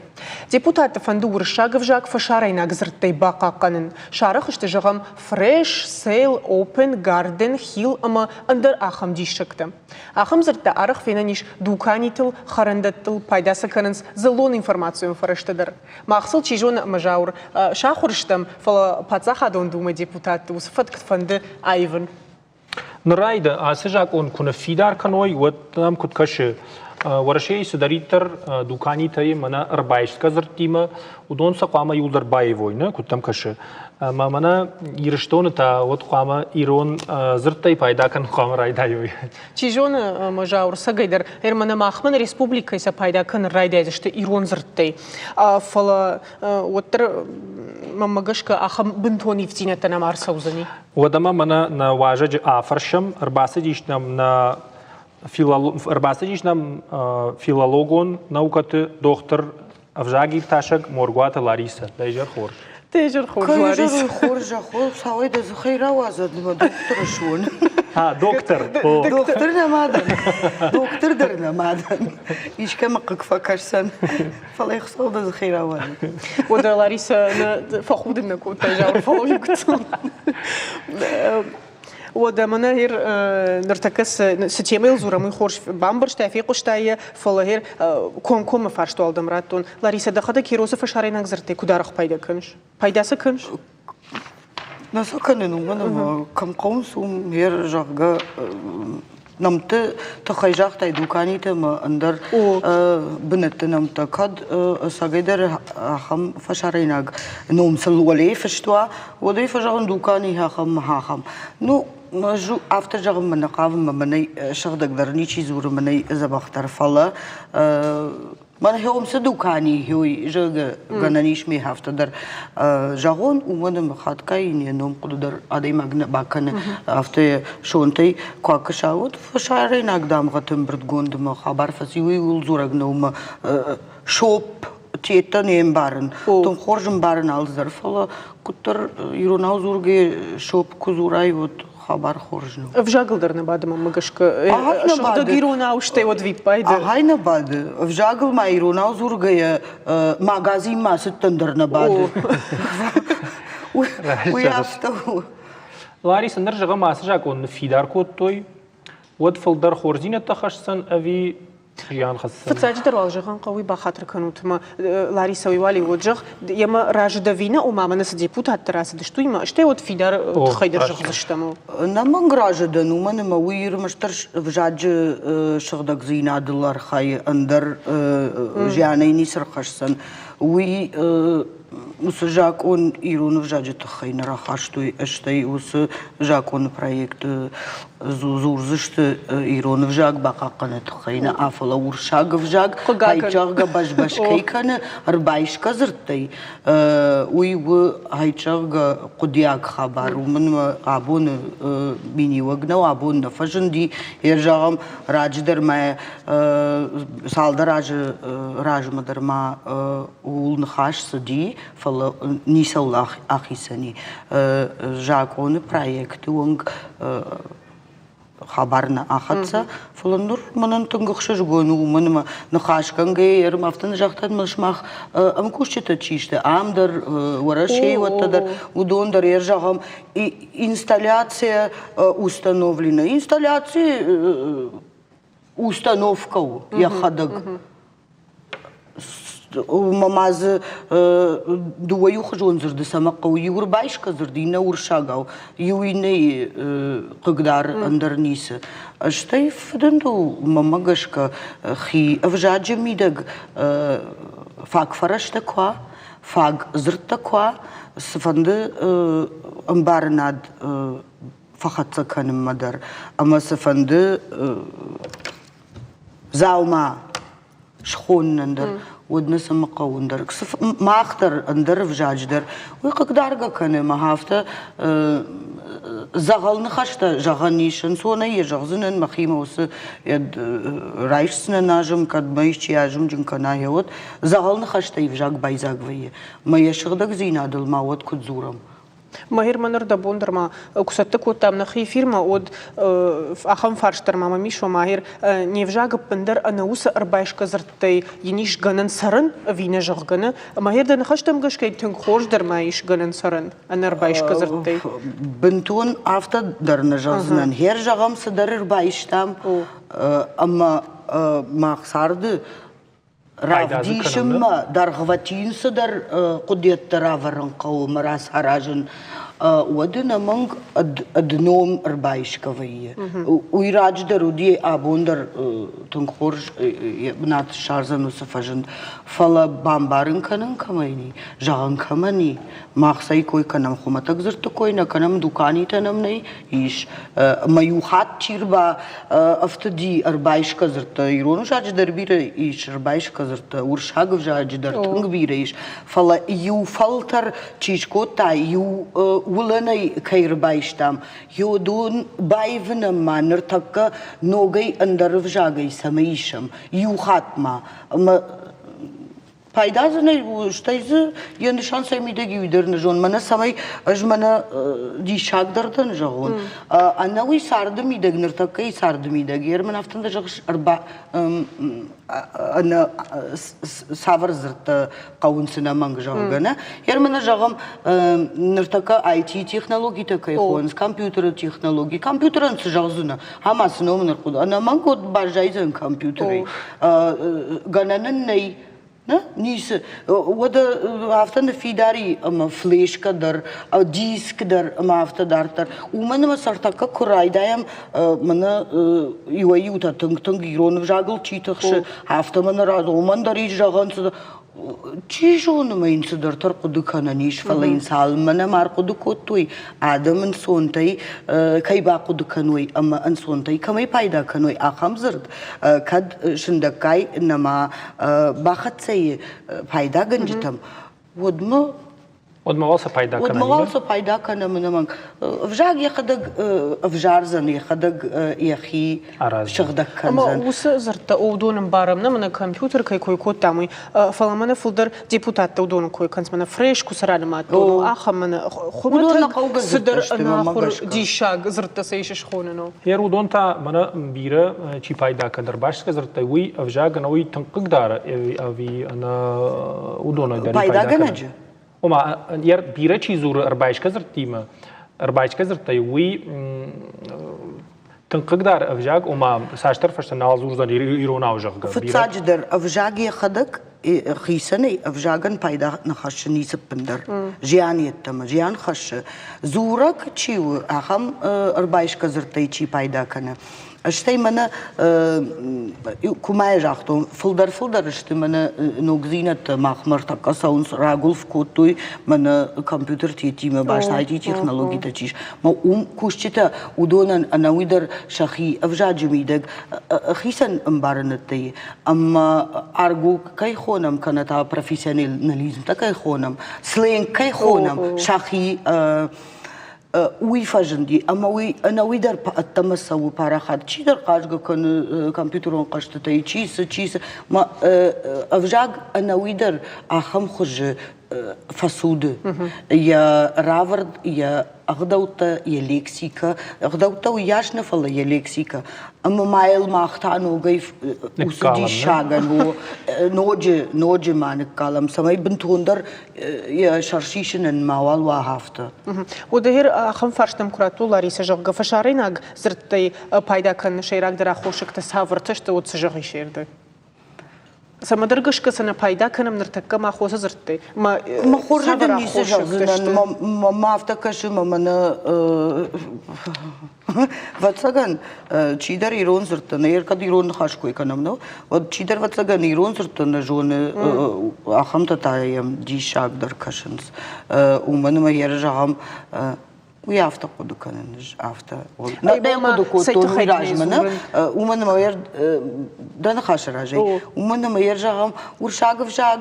S1: Депутатты фӕнды уырыссаг ӕвзаг фӕсарӕйнаг дзырдтӕй бахъахъхъӕнын. Сарӕх сты, зӕгъӕм, fresh, sale, open, garden, hill ӕмӕ ӕндӕр ахӕм диссӕгтӕ. Ахӕм дзырдтӕ арӕх фенӕн ис дуканитыл, хӕрӕндӕттыл, пайда сӕ кӕнынц дзыллон информацион фӕрӕзтӕ дӕр. Мах сыл, чи зоны, ӕмӕ Зауыр, сахуыр стӕм, фӕлӕ Паддзахадон Думӕйы депутатты уыцы фӕтк фӕнды аивын.
S2: Нырӕй дӕ ацы закъон куы ныффидар кӕной, уӕд нӕм куыд кӕсы? Уӕрӕсейы цыдӕриддӕр дуканитӕй мӕнӕ ӕрбайсгӕ дзырдтимӕ, уыдон сӕ хъуамӕ иуылдӕр баивой, нӕ, куыд дӕм кӕсы? Ӕмӕ мӕнӕ Ирыстоны та уӕд хъуамӕ ирон дзырдтӕй пайда кӕнын хъуамӕ райдайой.
S1: Чи зоны, ӕмӕ Зауырсӕгӕй дӕр ӕрмӕнӕ махмӕ нӕ республикӕйы сӕ пайда кӕнын райдайдзысты ирон дзырдтӕй. Фӕлӕ уӕддӕр мӕнмӕ гӕсгӕ ахӕм бынтон ивддзинӕдтӕ нӕма ӕрцӕудзӕни.
S2: Уӕдӕмӕ мӕнӕ нӕ уазӕджы афӕрсӕм, ӕрбацыдис нӕм нӕ ӕрбацыдис нӕм филологон наукӕты дохтыр ӕвзагиртасӕг Моргуаты Ларисӕ. Дӕ изӕр хорз.
S1: Дӕ изӕр хорз, Ларисӕ.
S9: Хорз, Хуыцауӕй дӕ дзыхӕй рауадзӕд, мӕ дохтыры суон.
S2: А, доктор.
S9: Дохтыр нӕма дӕн. Дохтыр дӕр нӕма дӕн. Искӕмӕ хъыг фӕкӕсдзӕн, фӕлӕ Хуыцау дӕ дзыхӕй рауадзӕд.
S1: Уӕдӕ Ларисӕ нӕ фӕхудын нӕ кодта, зауыр фӕлӕ Уӕдӕ мӕнӕ гъер ныртӕккӕ цы темӕйыл дзурӕм, уый хорз бамбӕрстай, фехъуыстай йӕ, фӕлӕ гъер комкоммӕ фарст уал дӕм радтон. Ларисӕ, дӕхӕдӕг Еросы фӕсарӕйнаг дзырдтӕй куыд арӕх пайда кӕныс? Пайда цы кӕныс?
S9: Нӕ сӕ кӕнын, уымӕн ӕмӕ кӕм хъӕуынц, уым гъер, зӕгъгӕ, нӕмтты тыххӕй загътай дуканиты ӕмӕ ӕндӕр бынӕтты нӕмттӕ. Кӕд ӕцӕгӕйдӕр ахӕм фӕсарӕйнаг ном сыл уӕлейы фыст уа, уӕд ӕй фӕзӕгъын дукани ахӕм ахӕм. Ну, ӕз афтӕ зӕгъынмӕ нӕ хъавын, мӕнӕй сыгъдӕгдӕр ничи дзуры, мӕнӕй дзӕбӕхдӕр, фӕлӕ Мӕн хеумцы дукани хеуй, зӕгъгӕ, гӕнӕн ис ме афтӕ дӕр зӕгъон, уымӕн ӕмӕ хатгай ин йӕ ном хъуыды дӕр адӕймаг нӕ бакӕны. Афтӕ сонтӕй куы акӕса, уӕд фӕсарӕйнаг дамгъӕты ӕмбырдгондмӕ хабар фӕци, уый ууыл дзурӕг нӕу ӕмӕ соп теттӕ не мбарын. Тынг хорз ӕмбарын алцыдӕр, фӕлӕ куыддӕр иронау дзургӕ соп куы дзурай, уӕд хабар хорз нӕу.
S1: Ӕвзагыл дӕр нӕ бады мӕнмӕ гӕсгӕ. Сыгъдӕг иронау стӕй уӕд виппайды.
S9: Ӕгай нӕ бады. Ӕвзагыл ма иронау дзургӕйӕ магазинмӕ ацыдтӕн дӕр нӕ бады. Уый афтӕ у.
S2: Лариса, ныр зӕгъӕм, ацы закъон ныффидар кодтой, уӕд фылдӕр хорздзинӕдтӕ хӕсдзӕн ӕви зиан хӕсдзӕн?
S1: Фыццаджыдӕр уал зӕгъын хъӕуы бахатыр кӕнут ӕмӕ Ларисӕ уый уал уӕд зӕгъ, йемӕ разы дӕ ӕви нӕ, ома мӕнӕ цы депутаттӕ рацыдысты, уыимӕ, стӕй уӕд фидар тыххӕй дӕр зӕгъдзыстӕм.
S9: Ӕнӕмӕнг разы дӕн, уымӕн ӕмӕ уый ӕрмӕстдӕр ӕвзаджы сыгъдӕгдзинадыл архайы, ӕндӕр зианӕй ницы рхӕсдзӕн. Уый уыцы закъон ирон ӕвзаджы тыххӕй нӕ рахастой, стӕй уыцы закъоны проекты дзурдзысты ирон ӕвзаг бахъахъхъӕныны тыххӕй нӕ, фӕлӕ уырыссаг ӕвзаг айчагъгӕ бӕз-бӕз кӕй кӕны ӕрбайсгӕ дзырдтӕй, уый у айчагъгӕ хъуыдиаг хабар. Уымӕн ӕмӕ абоны миниуӕг нӕу, абон нӕ фӕзынди. Йе зӕгъӕм, раджы дӕр ма цалдӕр азы размӕ дӕр ма ууыл ныхас цыди, фӕлӕ ницӕуыл ахицӕн и. Закъоны проекты онг хабар нӕ ахӕццӕ, фӕлӕ ныр мӕнӕн тынг ӕхсызгон у, уымӕн ӕмӕ ныхасгӕнгӕйӕ ӕрм афтӕ нӕ загътат, мӕ сымах ӕмкусджытӕ чи сты, ам дӕр, Уӕрӕсейы уӕттӕ дӕр, уыдон дӕр, йӕ зӕгъӕм, инсталляция установлена. Инсталляци установкӕ у йӕхӕдӕг. Уымӕ ма дзы дыууӕ иухуызон дзырды цӕмӕ хъӕуы. Иу ӕрбайсгӕ дзырд, иннӕ урсагау. Иу иннӕйы хъыгдар ӕндӕр ницы. Стӕй фыдындыл, мӕнмӕ гӕсгӕ, хи ӕвзаджы мидӕг фаг фӕрӕзтӕ куы уа, фаг дзырдтӕ куы уа, цыфӕнды ӕмбарынад фӕхӕццӕ кӕнынмӕ дӕр ӕмӕ цыфӕнды дзаума схонынӕн дӕр, уӕд нӕ цӕмӕ хъӕуы ӕндӕр. Мах дӕр, ӕндӕр ӕвзаджы дӕр уый хъыгдаргӕ кӕны ӕмӕ афтӕ дзӕгъӕл ныхӕстӕ зӕгъӕн ис, ӕнцонӕй йӕ зӕгъдзынӕн мӕхимӕ уыцы райсдзынӕн азым, кӕд мӕ исчи азымджын кӕна, гъеуӕд дзӕгъӕл ныхӕстӕй ӕвзаг байдзаг вӕййы. Мӕ йӕ сыгъдӕгдзинадыл ма уӕд куыд дзурӕм?
S1: Мӕгӕр мӕ ныр дӕ бон дӕр ма куы цӕттӕ кодтам нӕхи эфирмӕ, уӕд ахӕм фарст дӕр ма мӕм ис, ома не взаг ӕппындӕр ӕнӕ уыцы ӕрбайсгӕ дзырдтӕй йын ис гӕнӕн цӕрын ӕви нӕ зӕгъгӕ нӕ. Мӕгӕр дӕ ныхӕстӕм гӕсгӕ тынг хорз дӕр ма ис гӕнӕн цӕрын ӕнӕ ӕрбайсгӕ дзырдтӕй.
S9: Бынтон афтӕ дӕр нӕ зӕгъдзынӕн. Хер зӕгъӕм, цыдӕр ӕрбайстам ӕмӕ мах царды равдисынмӕ дӕргъвӕтин цыдӕр хъуыдыйӕдтӕ равӕрын хъӕуы мӕ рацаразын. уӕд ӕнӕмӕнг ӕд ном ӕрбайсгӕ вӕййы. Уый раджы дӕр уыди, абон дӕр тынг хорз йӕ бынат ссардзӕн уыцы фӕзынд. Фӕлӕ бамбарын кӕнын кӕмӕн и, зӕгъын кӕмӕн и, мах цӕй кой кӕнӕм, хуымӕтӕг дзырдты кой нӕ кӕнӕм, дуканитӕ нӕм нӕй, ис. Ӕмӕ иу хатт чи ӕрбафтыди ӕрбайсгӕ дзырдтӕ, ирон ӕвзаджы дӕр бирӕ ис ӕрбайсгӕ дзырдтӕ, уырыссаг ӕвзаджы дӕр тынг бирӕ ис, фӕлӕ иу фӕлтӕр чи скодта, иу уылӕнӕй кӕй ӕрбайстам, уыдон баивынӕн ма ныртӕккӕ ногӕй ӕндӕр ӕвзагӕй цӕмӕй исӕм, иу хатт ма. Ӕмӕ пайда дзы нӕй, стӕй дзы йӕ нысан цӕй мидӕг и, уый дӕр нӕ зонын. Мӕнӕ цӕмӕй ӕз мӕнӕ диссагдӕр дӕн зӕгъон. Ӕнӕуый царды мидӕг, ныртӕккӕйы царды мидӕг, ер мын афтӕ зӕгъыс, ӕрба ӕнӕ цавӕр дзырдтӕ хъӕуынц ӕнӕмӕнг, зӕгъгӕ, нӕ? Ер мӕнӕ зӕгъӕм, ныртӕккӕ IT-технологитӕ кӕй хонынц, компьютеры технологи. Компьютерӕн цы зӕгъдзынӕ? Ӕмӕ цы ном ын ӕрхъуыды? Ӕнӕмӕнг уӕд баззайдзӕн компьютерӕй. Гӕнӕн ын нӕй. Нӕ? Ницы. Уӕдӕ афтӕ ныффидар и ӕмӕ флешкӕ дӕр, диск дӕр ӕмӕ афтӕ дарддӕр. Уымӕн ӕмӕ сӕртӕккӕ куы райдайӕм, мӕнӕ иуӕй-иутӕ тынг-тынг ирон ӕвзагыл чи тыхсы, афтӕ мӕнӕ уымӕн дӕр ис зӕгъӕн, чи зоны, ма йын цыдӕртӕ ӕрхъуыды кӕнӕн ис, фӕлӕ йын цалынмӕ нӕма ӕрхъуыды кодтой, адӕм ӕнцонтӕй кӕй бахъуыды кӕной ӕмӕ ӕнцонтӕй кӕмӕй пайда кӕной, ахӕм дзырд кӕд сындӕггай нӕма бахӕццӕ и пайдагӕнджытӕм, уӕдмӕ
S2: Уӕдмӕ уал сӕ пайда кӕнӕм.
S9: Уӕдмӕ уал сӕ пайда кӕнӕм ӕнӕмӕнг. Ӕвзаг йӕхӕдӕг ӕвзардзӕн, йӕхӕдӕг йӕхи сыгъдӕг кӕндзӕн.
S1: Ӕмӕ уыцы дзырдтӕ уыдон ӕмбарӕм, нӕ мӕнӕ компьютер кӕй кой кодтам, уый, фӕлӕ мӕнӕ фылдӕр депутаттӕ уыдоны кой кӕнынц, мӕнӕ фреш куы цы ранымадтон, ахӕм мӕнӕ хуымӕтӕг цыдӕр ӕнахуыр диссаг дзырдтӕ сӕ ис схонын у.
S2: Ер уыдон та мӕнӕ бирӕ чи пайда кӕны ӕрбайсгӕ дзырдтӕй, уый ӕвзаг ӕнӕ уый тынг хъыгдары ӕви ӕнӕ уыдонӕй дӕр пайда кӕны? Ома, бирӕ чи дзуры ӕрбайсгӕ дзырдтимӕ, ӕрбайсгӕ дзырдтӕй, уый тынг хъыгдары ӕвзаг, ома, цасдӕр фӕстӕ нал дзурдзӕн иронау, зӕгъгӕ.
S9: Фыццаджыдӕр, ӕвзаг йӕхӕдӕг хицӕнӕй ӕвзагӕн пайда нӕ хӕссы ницы ӕппындӕр. Зиан йеддӕмӕ, зиан хӕссы. Дзурӕг чи у, ахӕм ӕрбайсгӕ дзырдтӕй чи пайда кӕны, Стӕй мӕнӕ, куы ма йӕ загътон, фылдӕр-фылдӕр сты мӕнӕ ногдзинӕдтӕ махмӕ ӕртӕккӕ цӕуынц, рагуылф кодтой мӕнӕ компьютертимӕ баст IT-технологитӕ чи ис. Мӕ уым кусджытӕ уыдонӕн ӕнӕуый дӕр сӕхи ӕвзаджы мидӕг хицӕн ӕмбарынӕдтӕ и. Ӕмӕ арго кӕй хонӕм, кӕнӕ та профессионализмтӕ кӕй хонӕм, сленг кӕй хонӕм, сӕхи уый фӕзынди ӕмӕ уый ӕнӕуый дӕр ӕддӕмӕ цӕуы парахат. Чидӕр хъазгӕ кӕны компьютерон хъӕзтытӕй, чи цы, чи цы. Мӕ ӕвзаг ӕнӕуый дӕр ахӕм хуызы фӕцуды. Йӕ равӕрд, йӕ ӕгъдӕуттӕ, йӕ лексикӕ. Ӕгъдӕуттӕ уыйас нӕ, фӕлӕ йӕ лексикӕ. Ӕмӕ ма йыл мах та ногӕй уыцы диссагӕн ноджы, ноджы ма ныккалӕм, цӕмӕй бынтондӕр йӕ сӕр сисынӕн мауал уа афтӕ.
S1: Уӕдӕ ахӕм фарстӕм куы радтой Ларисӕ, зӕгъгӕ, фӕсарӕйнаг дзырдтӕй пайда кӕныны сӕйрагдӕр аххосӕгтӕ цавӕртӕ сты, уӕд цы зӕгъис ӕрдӕг? Цӕмӕдӕр гӕсгӕ сӕ нӕ пайда кӕнӕм ныртӕккӕ ма хосы дзырдтӕй.
S9: Мӕ хорзы дын ницы зӕгъдзынӕн, мӕ афтӕ кӕсы, мӕ мӕнӕ Ӕвӕццӕгӕн, чидӕр ирон дзырдтӕ нӕ, кӕд ирон ныхас кой кӕнӕм, нӕ, уӕд чидӕр ӕвӕццӕгӕн ирон дзырдтӕ нӕ зоны, ахӕмтӕ та йӕм диссагдӕр кӕсынц. Уымӕн ӕмӕ йӕ зӕгъӕм, уый афтӕ хъуыды кӕнын ӕз афтӕ. Нӕ хъуыды кодтон уый размӕ, нӕ, уымӕн ӕмӕ дӕ ныхасы разӕй, уымӕн ӕмӕ йӕ зӕгъӕм, уырыссаг ӕвзаг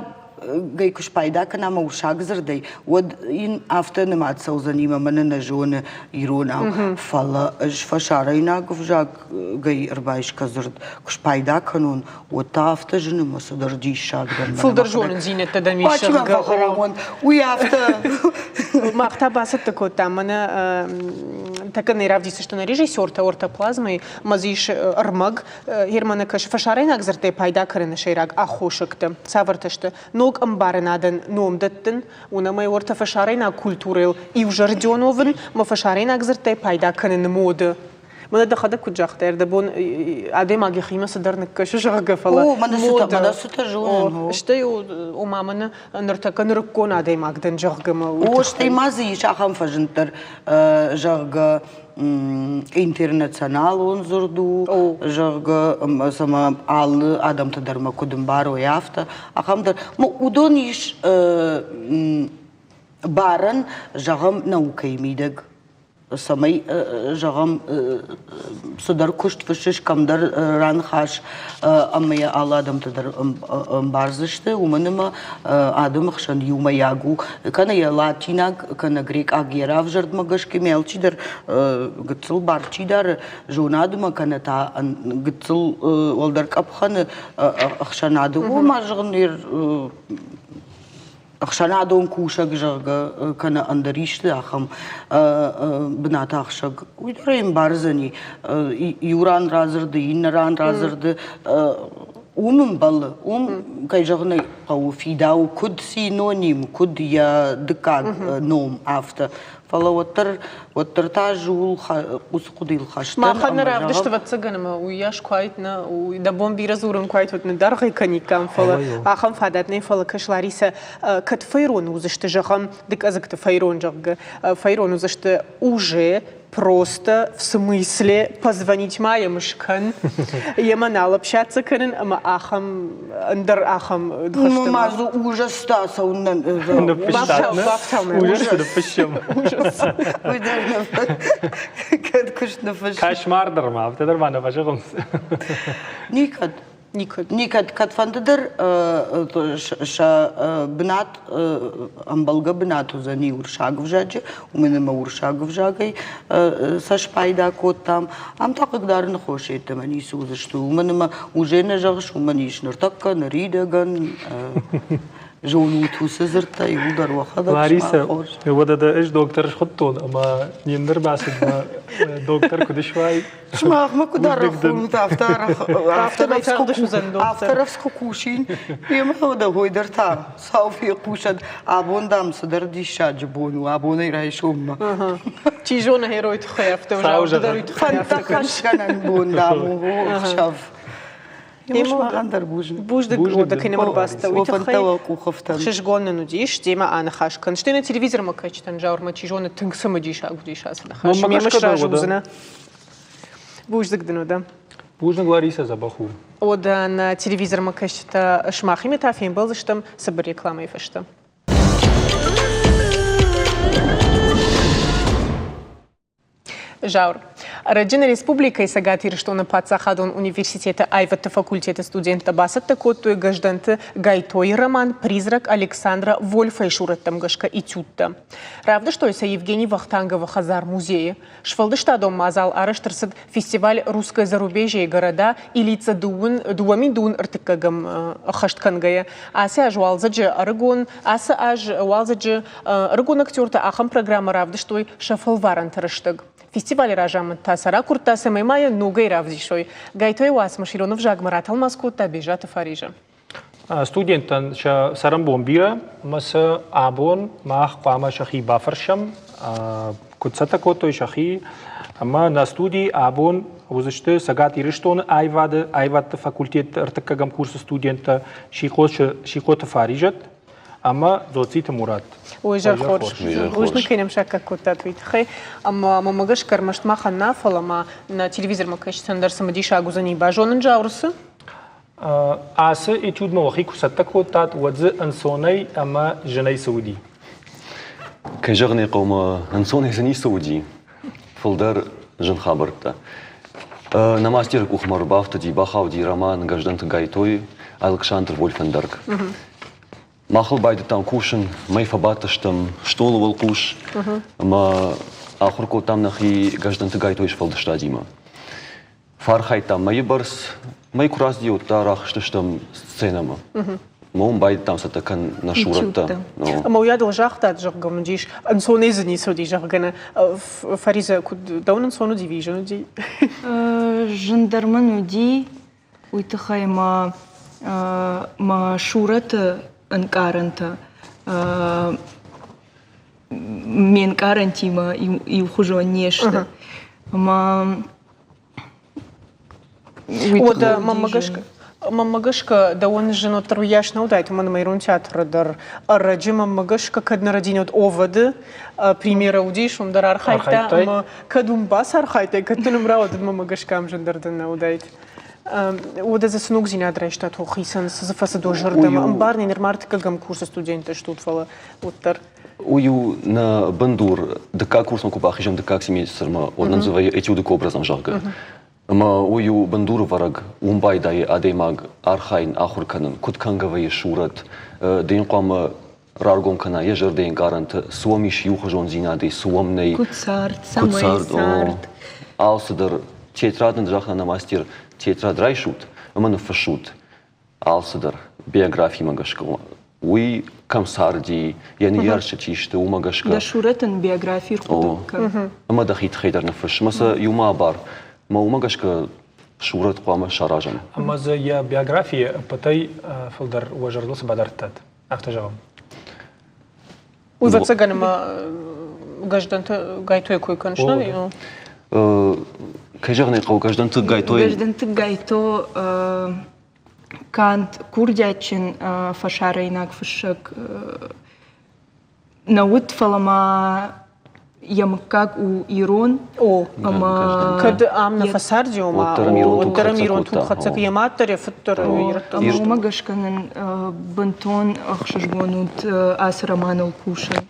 S9: гӕй куы спайда кӕна ӕмӕ уырыссаг дзырдӕй, уӕд йын афтӕ нымад цӕудзӕни ӕмӕ мӕнӕ нӕ зоны иронау. Фӕлӕ ӕз фӕсарӕйнаг ӕвзагӕй ӕрбайсгӕ дзырд куы спайда кӕнон, уӕд та афтӕ зыны мӕ цыдӕр диссаг дӕр.
S1: Фылдӕр зонындзинӕдтӕ дӕм ис, зӕгъгӕ.
S9: Уый афтӕ.
S1: Мах та бацӕттӕ кодтам, мӕнӕ тӕккӕ нӕ равдисдзысты нӕ режиссертӕ ортоплазмӕйы, ӕмӕ дзы ис ӕрмӕг Германы кӕсы фӕсарӕйнаг дзырдтӕй пайда кӕныны сӕйраг аххосӕгтӕ. Цавӕртӕ сты? Ног ӕмбарынадӕн ном дӕттын, уымӕн ӕмӕ уӕртӕ фӕсарӕйнаг культурӕйыл иузӕрдион уӕвын ӕмӕ фӕсарӕйнаг дзырдтӕй пайда кӕныны моды. Мӕнӕ дӕхӕдӕг куыд загътай, ӕрдӕбон адӕймаг йӕхимӕ цыдӕр ныккӕсы, зӕгъгӕ, фӕлӕ
S9: мӕнӕ цытӕ зонын.
S1: Стӕй, ома, мӕнӕ ныртӕккӕ нырыккон адӕймаг дӕн, зӕгъгӕ, мӕ
S9: О, стӕй ма дзы ис ахӕм фӕзынд дӕр, зӕгъгӕ, интернационалон дзырд у, зӕгъгӕ, цӕмӕ алы адӕмтӕ дӕр мӕ куыд ӕмбарой, афтӕ. Ахӕм дӕр. Уыдон ис барӕн, зӕгъӕм, наукӕйы мидӕг цӕмӕй, зӕгъӕм, цыдӕр куыст фыссыс, кӕмдӕр раныхас ӕмӕ йӕ алы адӕмтӕ дӕр ӕмбардзысты, уымӕн ӕмӕ адӕмы хсӕн иумӕйаг у, кӕнӕ йӕ латинаг, кӕнӕ грекъаг йӕ равзӕрдмӕ гӕсгӕ ме алчидӕр гыццыл бар чи дары зонадмӕ, кӕнӕ та гыццыл уӕлдӕр къӕпхӕны ӕхсӕнады, уымӕ зӕгъын ӕхсӕнадон кусӕг, зӕгъгӕ, кӕнӕ ӕндӕр исты ахӕм бынатахсӕг, уый дӕр ӕй ӕмбардзӕни. Иу ран радзырды, иннӕ ран радзырды уым ӕмбӕлы, уым, кӕй зӕгъын ӕй хъӕуы, фидауы куыд синоним, куыд йӕ дыккаг ном, афтӕ. Фӕлӕ уӕддӕр, уӕддӕр та ӕз ууыл уыцы хъуыдыйыл хӕст дӕн.
S1: Махӕн нӕ равдыст, ӕвӕццӕгӕн, ӕмӕ уыйас куы айт нӕ, дӕ бон бирӕ дзурын куы айт, уӕд ныддаргъ кӕниккам, фӕлӕ ахӕм фадат нӕй, фӕлӕ кӕс, Ларисӕ, кӕд фӕйрон уыдзысты, зӕгъӕм, дыкъӕдзыгты фӕйрон, зӕгъгӕ, фӕйрон уыдзысты уже просто в смысле позвонить ма йӕм скӕн, йемӕ нал общаться кӕнын ӕмӕ ахӕм ӕндӕр ахӕм
S9: ныхӕстӕ. Ма дзы ужастӕ цӕуыннӕ
S2: Ужасты ныффыссӕм.
S9: Уый дӕр кӕд куыст ныффысс.
S2: Кошмар дӕр ма, афтӕ дӕр ма нӕ фӕзӕгъынц.
S9: Никӕд.
S1: Никӕд.
S9: Никӕд. Кӕдфӕнды дӕр сӕ бынат, ӕмбӕлгӕ бынат уыдзӕни уырыссаг ӕвзаджы, уымӕн ӕмӕ уырыссаг ӕвзагӕй сӕ спайда кодтам. Ам та хъыгдарыны хос йеддӕмӕ ницы уыдзысты, уымӕн ӕмӕ уже нӕ зӕгъыс, уымӕн ис ныртӕккӕ, ныридӕгӕн зонут уыцы дзырдтӕ иууылдӕр уӕхӕдӕг.
S2: Ларисӕ, уӕдӕ дӕ ӕз доктор схуыдтон ӕмӕ не ндӕр бацыдмӕ доктор куыд суай?
S9: Сымахмӕ куыд арӕх хонут, афтӕ арӕх, афтӕ рӕвдз куы кусин, йемӕ уӕдӕ хой дӕр та сау фехъусӕд, абон, дам, цыдӕр диссаджы бон у, абонӕй райсоммӕ.
S1: Чи зоны, герой тыххӕй афтӕ
S9: Фӕндтӕ хӕсгӕнӕн бон, дам, у ӕхсӕв. Сымахӕн дӕр бузныг.
S1: Бузныг, уӕдӕ кӕй нӕм ӕрбацыдтӕ, уый тыххӕй. Ӕхсызгон нын уыдис, демӕ аныхас кӕн. Стӕй нӕ телевизормӕ кӕсджытӕн Зауырмӕ, чи зоны, тынг цымыдисаг уыдис ацы ныхас. Мемӕ сразы уыдзынӕ. Бузныг дын, уӕдӕ.
S2: Бузныг, Ларисӕ, дзӕбӕх у.
S1: Уӕдӕ нӕ телевизормӕ кӕсджытӕ сымахимӕ та фембӕлдзыстӕм цыбыр рекламӕйы фӕстӕ. Зауыр, ӕрӕджы нӕ республикӕйы Цӕгат Ирыстоны паддзахадон университеты аивӕдты факультеты студенттӕ бацӕттӕ кодтой Гӕздӕнты Гайтойы роман «Призрак Александра Вольфа-йы сурӕттӕм гӕсгӕ этюдтӕ. Равдыстой сӕ Евгений Вахтанговы хӕдзар-музейы. Сфӕлдыстадон мадзал арӕзт ӕрцыд фестиваль «Русское зарубежье города» и лица дыууӕ мин ӕртыккӕгӕм ӕххӕст кӕнгӕйӕ. Ацы аз уалдзӕджы ӕрыгон ацы аз уалдзӕджы ӕрыгон актертӕ ахӕм программӕ равдыстой сӕ фӕлварӕнты рӕстӕг. Фестивалы разамынд та сӕ ракуырдта, цӕмӕй ма йӕ ногӕй равдисой. Гайтойы уацмыс ирон ӕвзагмӕ ратӕлмац кодта Бежаты Фаризӕ.
S2: Студенттӕн сӕ цӕрӕнбон бирӕ, ӕмӕ сӕ абон мах хъуамӕ сӕхи бафӕрсӕм, куыд цӕттӕ кодтой сӕхи. Ӕмӕ нӕ студийы абон уыдзысты Цӕгат Ирыстоны аивады аивӕдты факультеты ӕртыккӕгӕм курсы студенттӕ Сихъоты Фаризӕт ӕмӕ Дзоцциты Мурат.
S1: Ой, зӕр хорз. Бузныг, кӕй нӕм саккаг кодтат, уый тыххӕй. Ӕмӕ мӕмӕ гӕсгӕ ӕрмӕст махӕн нӕ, фӕлӕ ма нӕ телевизормӕ кӕсджытӕн дӕр цымыдисаг уыдзӕни базонын Зауырсы.
S2: Ацы этюдмӕ уӕхи куы цӕттӕ кодтат, уӕд дзы ӕнцонӕй ӕмӕ зынӕй цы уыди?
S10: Кӕй зӕгъын ӕй хъӕуы, ӕнцонӕй дзы ницы уыди. Фылдӕр зын хабӕрттӕ. Нӕ мастеры къухмӕ ӕрбафтыди, бахауди роман Гӕздӕнты Гайтойы Алыксандр Вольфенберг. Махыл байдыдтам кусын, мӕй фӕбадтыстӕм стъолы уӕлхъус ӕмӕ ахуыр кодтам нӕхи Гӕздӕнты Гайтойы сфӕлдыстадимӕ. Фӕархайдтам мӕйы бӕрц, мӕй куы рацыди, уӕд та рахызтыстӕм сценӕмӕ. Мӕ уым байдыдтам цӕттӕ кӕнын нӕ сурӕттӕ.
S1: Ӕмӕ уыйадыл загътат, зӕгъгӕ, уыдис, ӕнцонӕй дзы ницы уыди, зӕгъгӕ, нӕ. Фаризӕ, куыд дӕуӕн ӕнцон уыди ӕви зын уыди?
S11: Зындӕр мын уыди, уый тыххӕй мӕ мӕ сурӕты ӕнкъарӕнтӕ ме нкъарӕнтимӕ иухуызон не сты. Ӕмӕ
S1: Уӕдӕ мӕнмӕ гӕсгӕ Мӕнмӕ гӕсгӕ, дӕуӕн зын уӕддӕр уыйас нӕ уыдаид, уымӕн ӕмӕ ирон театры дӕр ӕрӕджы, мӕнмӕ гӕсгӕ, кӕд нӕ рӕдинод Оводы премьерӕ уыдис, уым дӕр архайдта, ӕмӕ кӕд уым бацархайдтай, кӕд дын ӕм рауад, мӕнмӕ гӕсгӕ ам зындӕр дын нӕ уыдаид. Уӕдӕ дзы цы ногдзинад райстат хицӕн, цы дзы фӕцыд уӕ зӕрдӕмӕ? Ӕмбарын, нырма ӕртыккӕгӕм курсы студенттӕ стут, фӕлӕ уӕддӕр.
S10: Уый у нӕ бындур. Дыккаг курсмӕ куы бахизӕм дыккаг семестрмӕ, уӕд нын дзы вӕййы этюды к образам, зӕгъгӕ. Ӕмӕ уый у бындурӕвӕрӕг, уым байдайы адӕймаг архайын, ахуыр кӕнын, куыд кӕнгӕ вӕййы сурӕт, ды йын хъуамӕ раргом кӕна йӕ зӕрдӕйы ӕнкъарӕнтӕ, цы уӕм ис иухуызондзинадӕй, цы уӕм нӕй.
S11: Куыд цард, цӕмӕй цард.
S10: Алцыдӕр. Тетрад нын загъта нӕ мастер, тетрад райсут ӕмӕ ныффыссут алцыдӕр биографимӕ гӕсгӕ. Уый кӕм царди, йӕ ныййарджытӕ чи сты, уымӕ гӕсгӕ.
S11: Дӕ сурӕт ын биографи рхъуыды кӕн.
S10: Ӕмӕ дӕхи тыххӕй дӕр ныффысс. Ӕмӕ сӕ иумӕ абар. Мӕ уымӕ гӕсгӕ сурӕт хъуамӕ саразӕм.
S2: Ӕмӕ дзы йӕ биографийы ӕппӕтӕй фылдӕр уӕ зӕрдыл цы бадардтат? Афтӕ зӕгъӕм.
S1: Уый ӕвӕццӕгӕн ӕмӕ Гӕздӕнты Гайтойы кой кӕныс, нӕ?
S10: Кӕй зӕгъын ӕй хъӕуы, Гӕздӕнты Гайтойы.
S11: Гӕздӕнты Гайто канд курдиатджын фӕсарӕйнаг фыссӕг нӕ уыд, фӕлӕ ма йӕ мыггаг у ирон.
S1: О, ӕмӕ кӕд ам нӕ фӕцарди, ома уӕддӕр ӕм ирон тугхӕцӕг йӕ мад дӕр, йӕ фыд дӕр ирӕттӕ.
S11: Ӕмӕ уымӕ гӕсгӕ нын бынтон ӕхсызгон уыд ацы романыл кусын.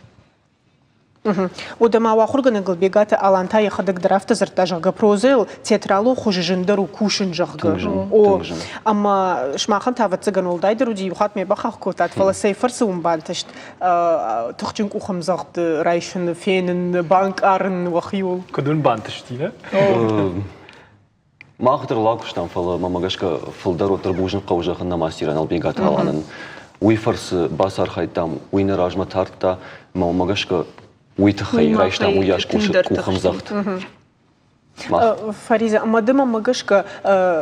S1: Уӕдӕ ма уӕ ахуыргӕнӕг Бегаты Алан та йӕхӕдӕг дӕр афтӕ дзырдта, зӕгъгӕ, прозӕйыл театралон хуызы зындӕр у кусын, зӕгъгӕ. О, ӕмӕ сымахӕн та, ӕвӕццӕгӕн, уӕлдайдӕр уыди, иу хатт ме бахахх кодтат, фӕлӕ цӕй фӕрцы уын бантыст тыхджын къухӕмдзӕгъд райсын, фенын, банкъарын уӕхиуыл?
S2: Куыд уын бантысти, нӕ?
S10: Мах дӕр лакуыстам, фӕлӕ мӕмӕ гӕсгӕ фылдӕр уӕддӕр бузныг хъӕуы зӕгъын нӕ мастерӕн Албегаты Аланӕн. Уый фӕрцы бацархайдтам, уый нӕ размӕ тардта, мӕ уымӕ гӕсгӕ уый тыххӕй райстам уыйас къухӕмдзӕгъд.
S1: Фариза, ӕмӕ ды мӕмӕ гӕсгӕ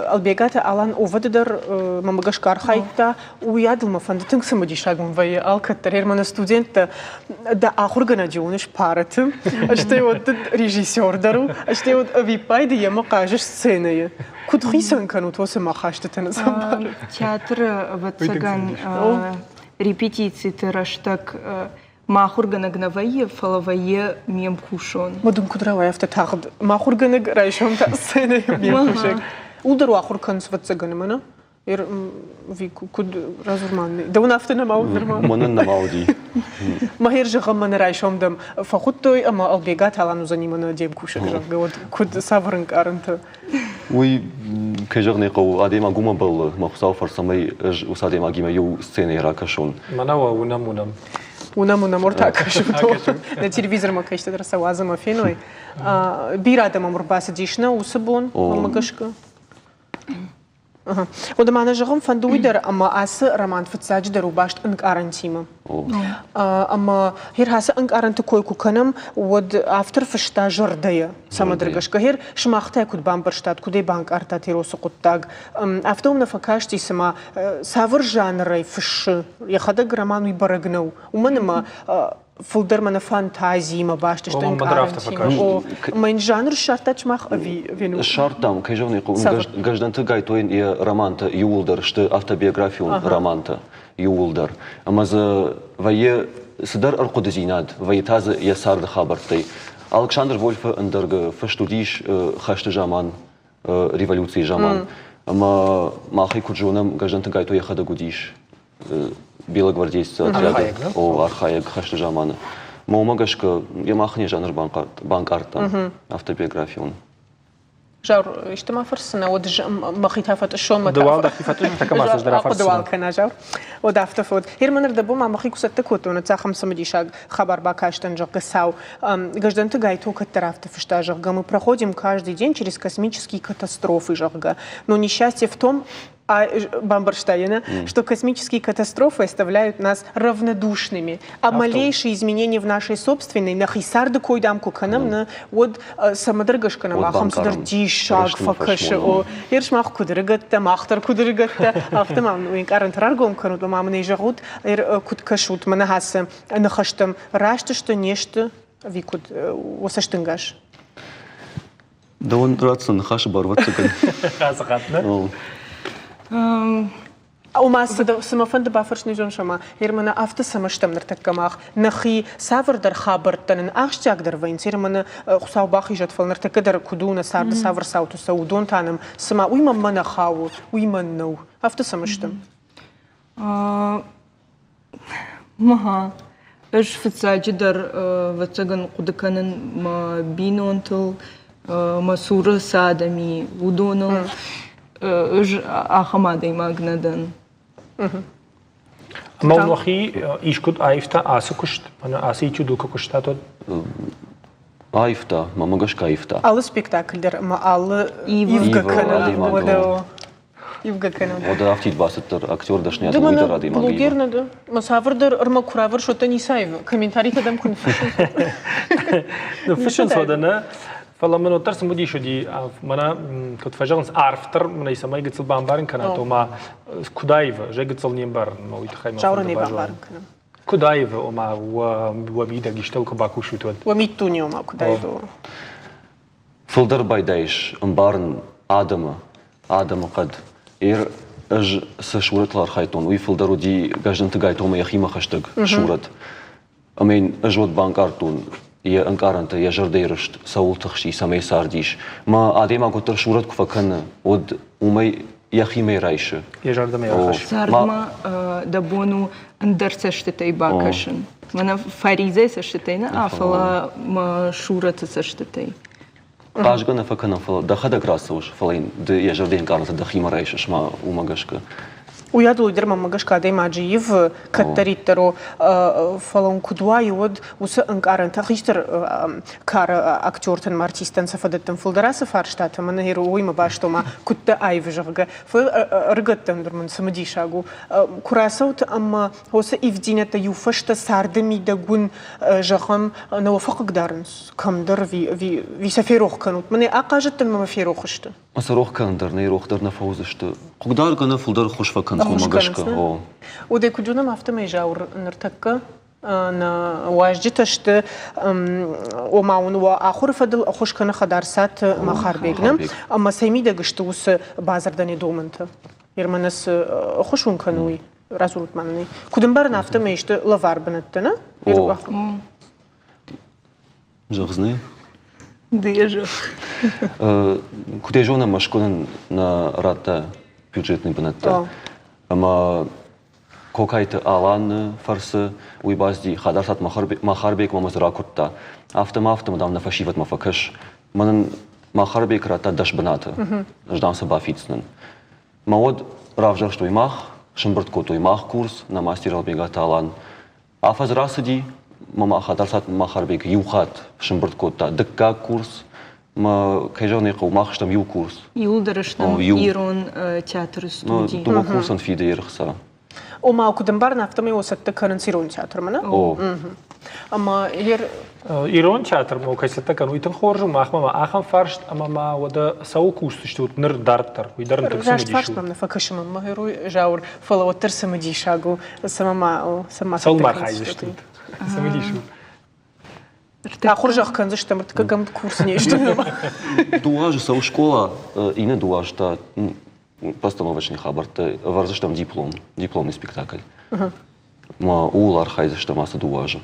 S1: Албегаты Алан овӕды дӕр мӕмӕ гӕсгӕ архайдта. Уый адыл мӕ фӕнды тынг цымыдисаг мын вӕййы алкӕддӕр. Ерманы студенттӕ дӕ ахуыргӕнӕджы уыныс параты, стӕй уӕд режиссер дӕр у, стӕй уӕд ӕвиппайды йемӕ хъазыс сценӕйы. Куыд хицӕн кӕнут уыцы махастытӕ нӕ
S11: Театры, ӕвӕццӕгӕн, репетициты рӕстӕг мӕ ахуыргӕнӕг нӕ вӕййы, фӕлӕ вӕййы ме мкусон.
S1: Ма дын куыд рауайы афтӕ тагъд? Мӕ ахуыргӕнӕг райсом та сценӕйы ме мкусӕг. Ул дӕр ахуыр кӕныс, ӕвӕццӕгӕн, ӕмӕ нӕ? Куыд радзур ма дӕуӕн афтӕ нӕма уыд нырма?
S10: Мӕнӕн нӕма уыди.
S1: Мӕхер зӕгъӕм, мӕнӕ райсом дӕм фӕхуыдтой ӕмӕ Албегаты Алан уыдзӕни мӕнӕ де мкусӕг, зӕгъгӕ, уӕд куыд цавӕр ӕнкъарӕнтӕ?
S10: Уый, кӕй зӕгъын ӕй хъӕуы, адӕймаг уымӕ бӕллы, мӕ Хуыцауы фӕрцы, цӕмӕй ӕз уыцы адӕймагимӕ иу сценӕйы ракӕсон.
S2: Мӕнӕ уӕ уынӕм, уынӕм.
S1: Уынӕм, уынӕм, ӕртӕ кӕсут. Нӕ телевизормӕ кӕсты дӕр сӕ уадзӕм ӕмӕ феной. Бирӕ адӕм ӕм ӕрбацыдис нӕ уыцы бон, мӕнмӕ гӕсгӕ. Уӕдӕ ма нӕ зӕгъын фӕнды уый дӕр, ӕмӕ ацы роман фыццаджыдӕр у баст ӕнкъарӕнтимӕ. Ӕмӕ гьер ацы ӕнкъарӕнты кой куы кӕнӕм, уӕд автор фыста зӕрдӕйӕ, цӕмӕдӕр гӕсгӕ. Гьер сымах та куыд бамбӕрстат, куыд ӕй банкъардтат Еросы хъуыддаг? Афтӕ уӕм нӕ фӕкасти, цыма цавӕр жанрӕй фыссы, йӕхӕдӕг роман уый бӕрӕг нӕу. Уымӕн ӕмӕ фылдӕр мӕнӕ фантазиимӕ баст сты ӕнкъарӕнтимӕ. О, ӕмӕ йын жанр ссардтат сымах ӕви вену?
S10: Ссардтам, кӕй зӕгъын ӕй хъӕуы, Гӕздӕнты Гайтойӕн йӕ романтӕ иууылдӕр сты автобиографион романтӕ иууылдӕр. Ӕмӕ дзы вӕййы цыдӕр ӕрхъуыдыдзинад, вӕййы та дзы йӕ царды хабӕрттӕй. Алыксандр Вольфы ӕндӕргы фыст уыдис хӕсты заман, революцийы заман. Ӕмӕ мах ӕй куыд зонӕм, Гӕздӕнты Гайто йӕхӕдӕг уыдис белогвардейцы отряды о, архайӕг хӕсты заманы. Мӕ уымӕ гӕсгӕ йӕ мах не жанр банкъардтам автобиографион.
S1: Заур, исты ма фӕрсынӕ, уӕд мӕхи та фӕтъыссон мӕ
S2: Ды уал дӕхи фӕтъысс, та ма цыздӕр
S1: Ахъуыды уал кӕна, Заур. Уӕд афтӕ фод. Герман ӕрдӕбон ма мӕхи куы цӕттӕ кодтон, цахӕм цымыдисаг хабар бакастӕн, зӕгъгӕ, сау. Гражданты Гайто кӕддӕр афтӕ фыста, зӕгъгӕ, мы проходим каждый день через космические катастрофы, зӕгъгӕ. Но несчастье в том, бамбӕрста йӕ, что космические катастрофы оставляют нас равнодушными, а малейшие изменения в нашей собственной, нӕхи царды кой дам куы кӕнӕм, нӕ, уӕд цӕмӕдӕр гӕсгӕ нӕм ахӕм цыдӕр диссаг фӕкӕсы. О, ерыс мах куыд ӕрыгӕттӕ, мах дӕр куыд ӕрыгӕттӕ, афтӕ ма уе нкъарӕнтӕ раргом кӕнут, ӕмӕ мын ӕй зӕгъут, куыд кӕсут мӕнӕ ацы ныхӕстӕм, раст сты, не сты, ӕви куыд уӕ цӕстӕнгас?
S10: Дӕуӕн ратдзӕн ныхасы бар, ӕвӕццӕгӕн.
S2: Ацы хатт, нӕ?
S1: Ома, цы мӕ фӕнды бафӕрсын изон сӕма, Ермана, афтӕ цӕмӕ стӕм ныртӕккӕ мах, нӕхи цавӕрдӕр хабӕрттӕ нын ахсджиагдӕр вӕййынц, Ермана, Хуыцау бахизӕд, фӕлӕ ныртӕккӕ дӕр куыд у нӕ царды цавӕр цаутӕ цӕуы, уыдон та нӕм, цыма уый мӕнмӕ нӕ хауы, уый мӕн нӕу. Афтӕ цӕмӕ стӕм?
S11: Мӕ ӕз фыццаджыдӕр, ӕвӕццӕгӕн, хъуыды кӕнын мӕ бинонтыл, мӕ цуры цы адӕм и, уыдоныл. Ӕз ахӕм адӕймаг нӕ дӕн.
S2: Ӕмӕ уӕхи искуыд аивта ацы куыст, мӕнӕ ацы этюдыл куы куыстат, уӕд?
S10: Аивта, мӕнмӕ гӕсгӕ аивта.
S1: Алы спектакль дӕр ӕмӕ алы ивгӕ кӕны. Ивгӕ кӕнын.
S10: Уӕдӕ афтид бацыддӕр актер дӕсныйад уый дӕр адӕймаг
S1: Блогер нӕ дӕ? Ма цавӕрдӕр ӕрмӕг куы равӕрс, уӕд дӕ ницы аивы. Комментаритӕ дӕм куы ныффыссынц.
S2: Ныффыссынц уӕдӕ нӕ. Фӕлӕ мын уӕддӕр цымыдис уыди, мӕнӕ куыд фӕзӕгъынц, арфдӕр мын ӕй цӕмӕй гыццыл бамбарын кӕнат, ома куыд аивы, зӕй гыццыл не мбарын, мӕ уый тыххӕй мӕ фӕнды базонын. Куыд аивы, ома уӕ мидӕг истӕуыл куы бакусут, уӕд?
S1: Уӕ миддуне, ома куыд аивы?
S10: Фылдӕр байдайыс ӕмбарын адӕмы, адӕмы хъӕд. Эр ӕз цы сурӕтыл архайдтон, уый фылдӕр уыди Гӕздӕнты Гайтомӕ йӕхимӕ хӕстӕг сурӕт. Ӕмӕ йын ӕз уӕд банкъардтон йӕ ӕнкъарӕнтӕ, йӕ зӕрдӕйы рыст, цӕуыл тыхсти, цӕмӕй цардис. Мӕ адӕймаг уӕддӕр сурӕт куы фӕкӕны, уӕд уымӕй йӕхимӕ райсы.
S2: Йӕ зӕрдӕмӕ рахӕссы.
S11: Цардмӕ дӕ бон у ӕндӕр цӕстытӕй бакӕсын. Мӕнӕ Фаризӕйы цӕстытӕй нӕ, фӕлӕ мӕ Шураты цӕстытӕй.
S10: Хъазгӕ нӕ фӕкӕнӕм, фӕлӕ дӕхӕдӕг рацӕуыс, фӕлӕ йын ды йӕ зӕрдӕйы ӕнкъарӕнтӕ дӕхимӕ райсыс ма уымӕ гӕсгӕ.
S1: Уыйадыл уый дӕр мӕнмӕ гӕсгӕ адӕймаджы ивы, кӕддӕриддӕр у, фӕлӕ уын куыд уайы, уӕд уыцы ӕнкъарӕнтӕ хистӕр кары актертӕн ӕмӕ артисттӕн сӕ фӕдӕттӕм фылдӕр ацы фарстатӕ мӕнӕ уыимӕ баст ома куыд дӕ аив, зӕгъгӕ. Фӕлӕ ӕрыгӕттӕн дӕр мын цымыдисаг у. Куы рацӕут ӕмӕ уыцы ивддзинӕдтӕ иу фӕстӕ царды мидӕг уын, зӕгъӕм, нӕ уӕ фӕхъыгдарынц кӕмдӕр ӕви сӕ ферох кӕнут? Мӕнӕ ахъазыдтӕн ӕмӕ мӕ ферох сты.
S10: Сӕ рох кӕнын дӕр нӕ рох дӕр нӕ фӕуыдзысты. Хъыгдаргӕ нӕ фылдӕр ӕххуыс фӕкӕнынц уымӕ гӕсгӕ.
S1: Уӕдӕ куыд зонӕм, афтӕмӕй Зауыр ныртӕккӕ нӕ уазджытӕ сты, ома уын уӕ ахуыры фӕдыл ӕххуыс кӕны Хӕдарцаты Махарбег, нӕ? Ӕмӕ цӕй мидӕг сты уыцы бадзырдӕн йӕ домӕнтӕ? Ермӕнӕ цы ӕххуыс уын кӕны уый? Радзурут ма нын. Куыд ӕмбарын, афтӕмӕй сты лӕвар бынӕттӕ, нӕ?
S10: Зӕгъдзынӕ?
S11: Ды йӕ зӕгъ.
S10: Куыд ӕй зонӕм, Мӕскуы нын нӕ радта бюджетный бынӕттӕ. Ӕмӕ Кокайты Аланы фӕрцы уый бацыди Хӕдарцаты Махарбекмӕ ӕмӕ дзы ракуырдта. Афтӕ ма, афтӕ, дам, нӕ фӕсивӕдмӕ фӕкӕс. Мӕнӕн Махарбек радта 10 бынаты. Ӕз, дам, сӕ бафиддзынӕн. Мӕ уӕд равзӕрстой мах, сымбырд кодтой мах курс, нӕ мастер Албегаты Алан. Афӕдз рацыди, мӕ ма Хӕдарцаты Махарбег иу хатт сымбырд кодта дыккаг курс. Мӕ, кӕй зӕгъын ӕй хъӕуы, мах стӕм иу курс.
S11: Иуылдӕр стӕм ирон театры студи.
S10: Дыууӕ курсӕн фиды ӕхца.
S1: Ома, куыд ӕмбарын, афтӕмӕй о цӕттӕ кӕнынц ирон театрмӕ, нӕ?
S10: О.
S1: Ӕмӕ ер
S2: Ирон театрмӕ кӕй цӕттӕ кӕнын, уый тынг хорз у. Махмӕ ма ахӕм фарст ӕмӕ ма уӕдӕ цӕуыл кусдзыстут ныр дарддӕр? Уый дӕр тынг
S1: Раст фарст мӕм нӕ фӕкӕсы мӕнмӕ, герой Зауыр, фӕлӕ уӕддӕр цымыдисаг у, цӕмӕ ма цӕмӕ
S2: Цӕуыл ма архайдзыстут? Цымыдис у.
S1: Ахуыр зӕгъ кӕндзыстӕм, ӕртыккӕгӕм курс не сты.
S10: Дыууӕ азы цӕуы скъола, иннӕ дыууӕ азы та постановочный хабӕрттӕ ӕвӕрдзыстӕм диплом, дипломный спектакль. Ма ууыл архайдзыстӕм ацы дыууӕ азы.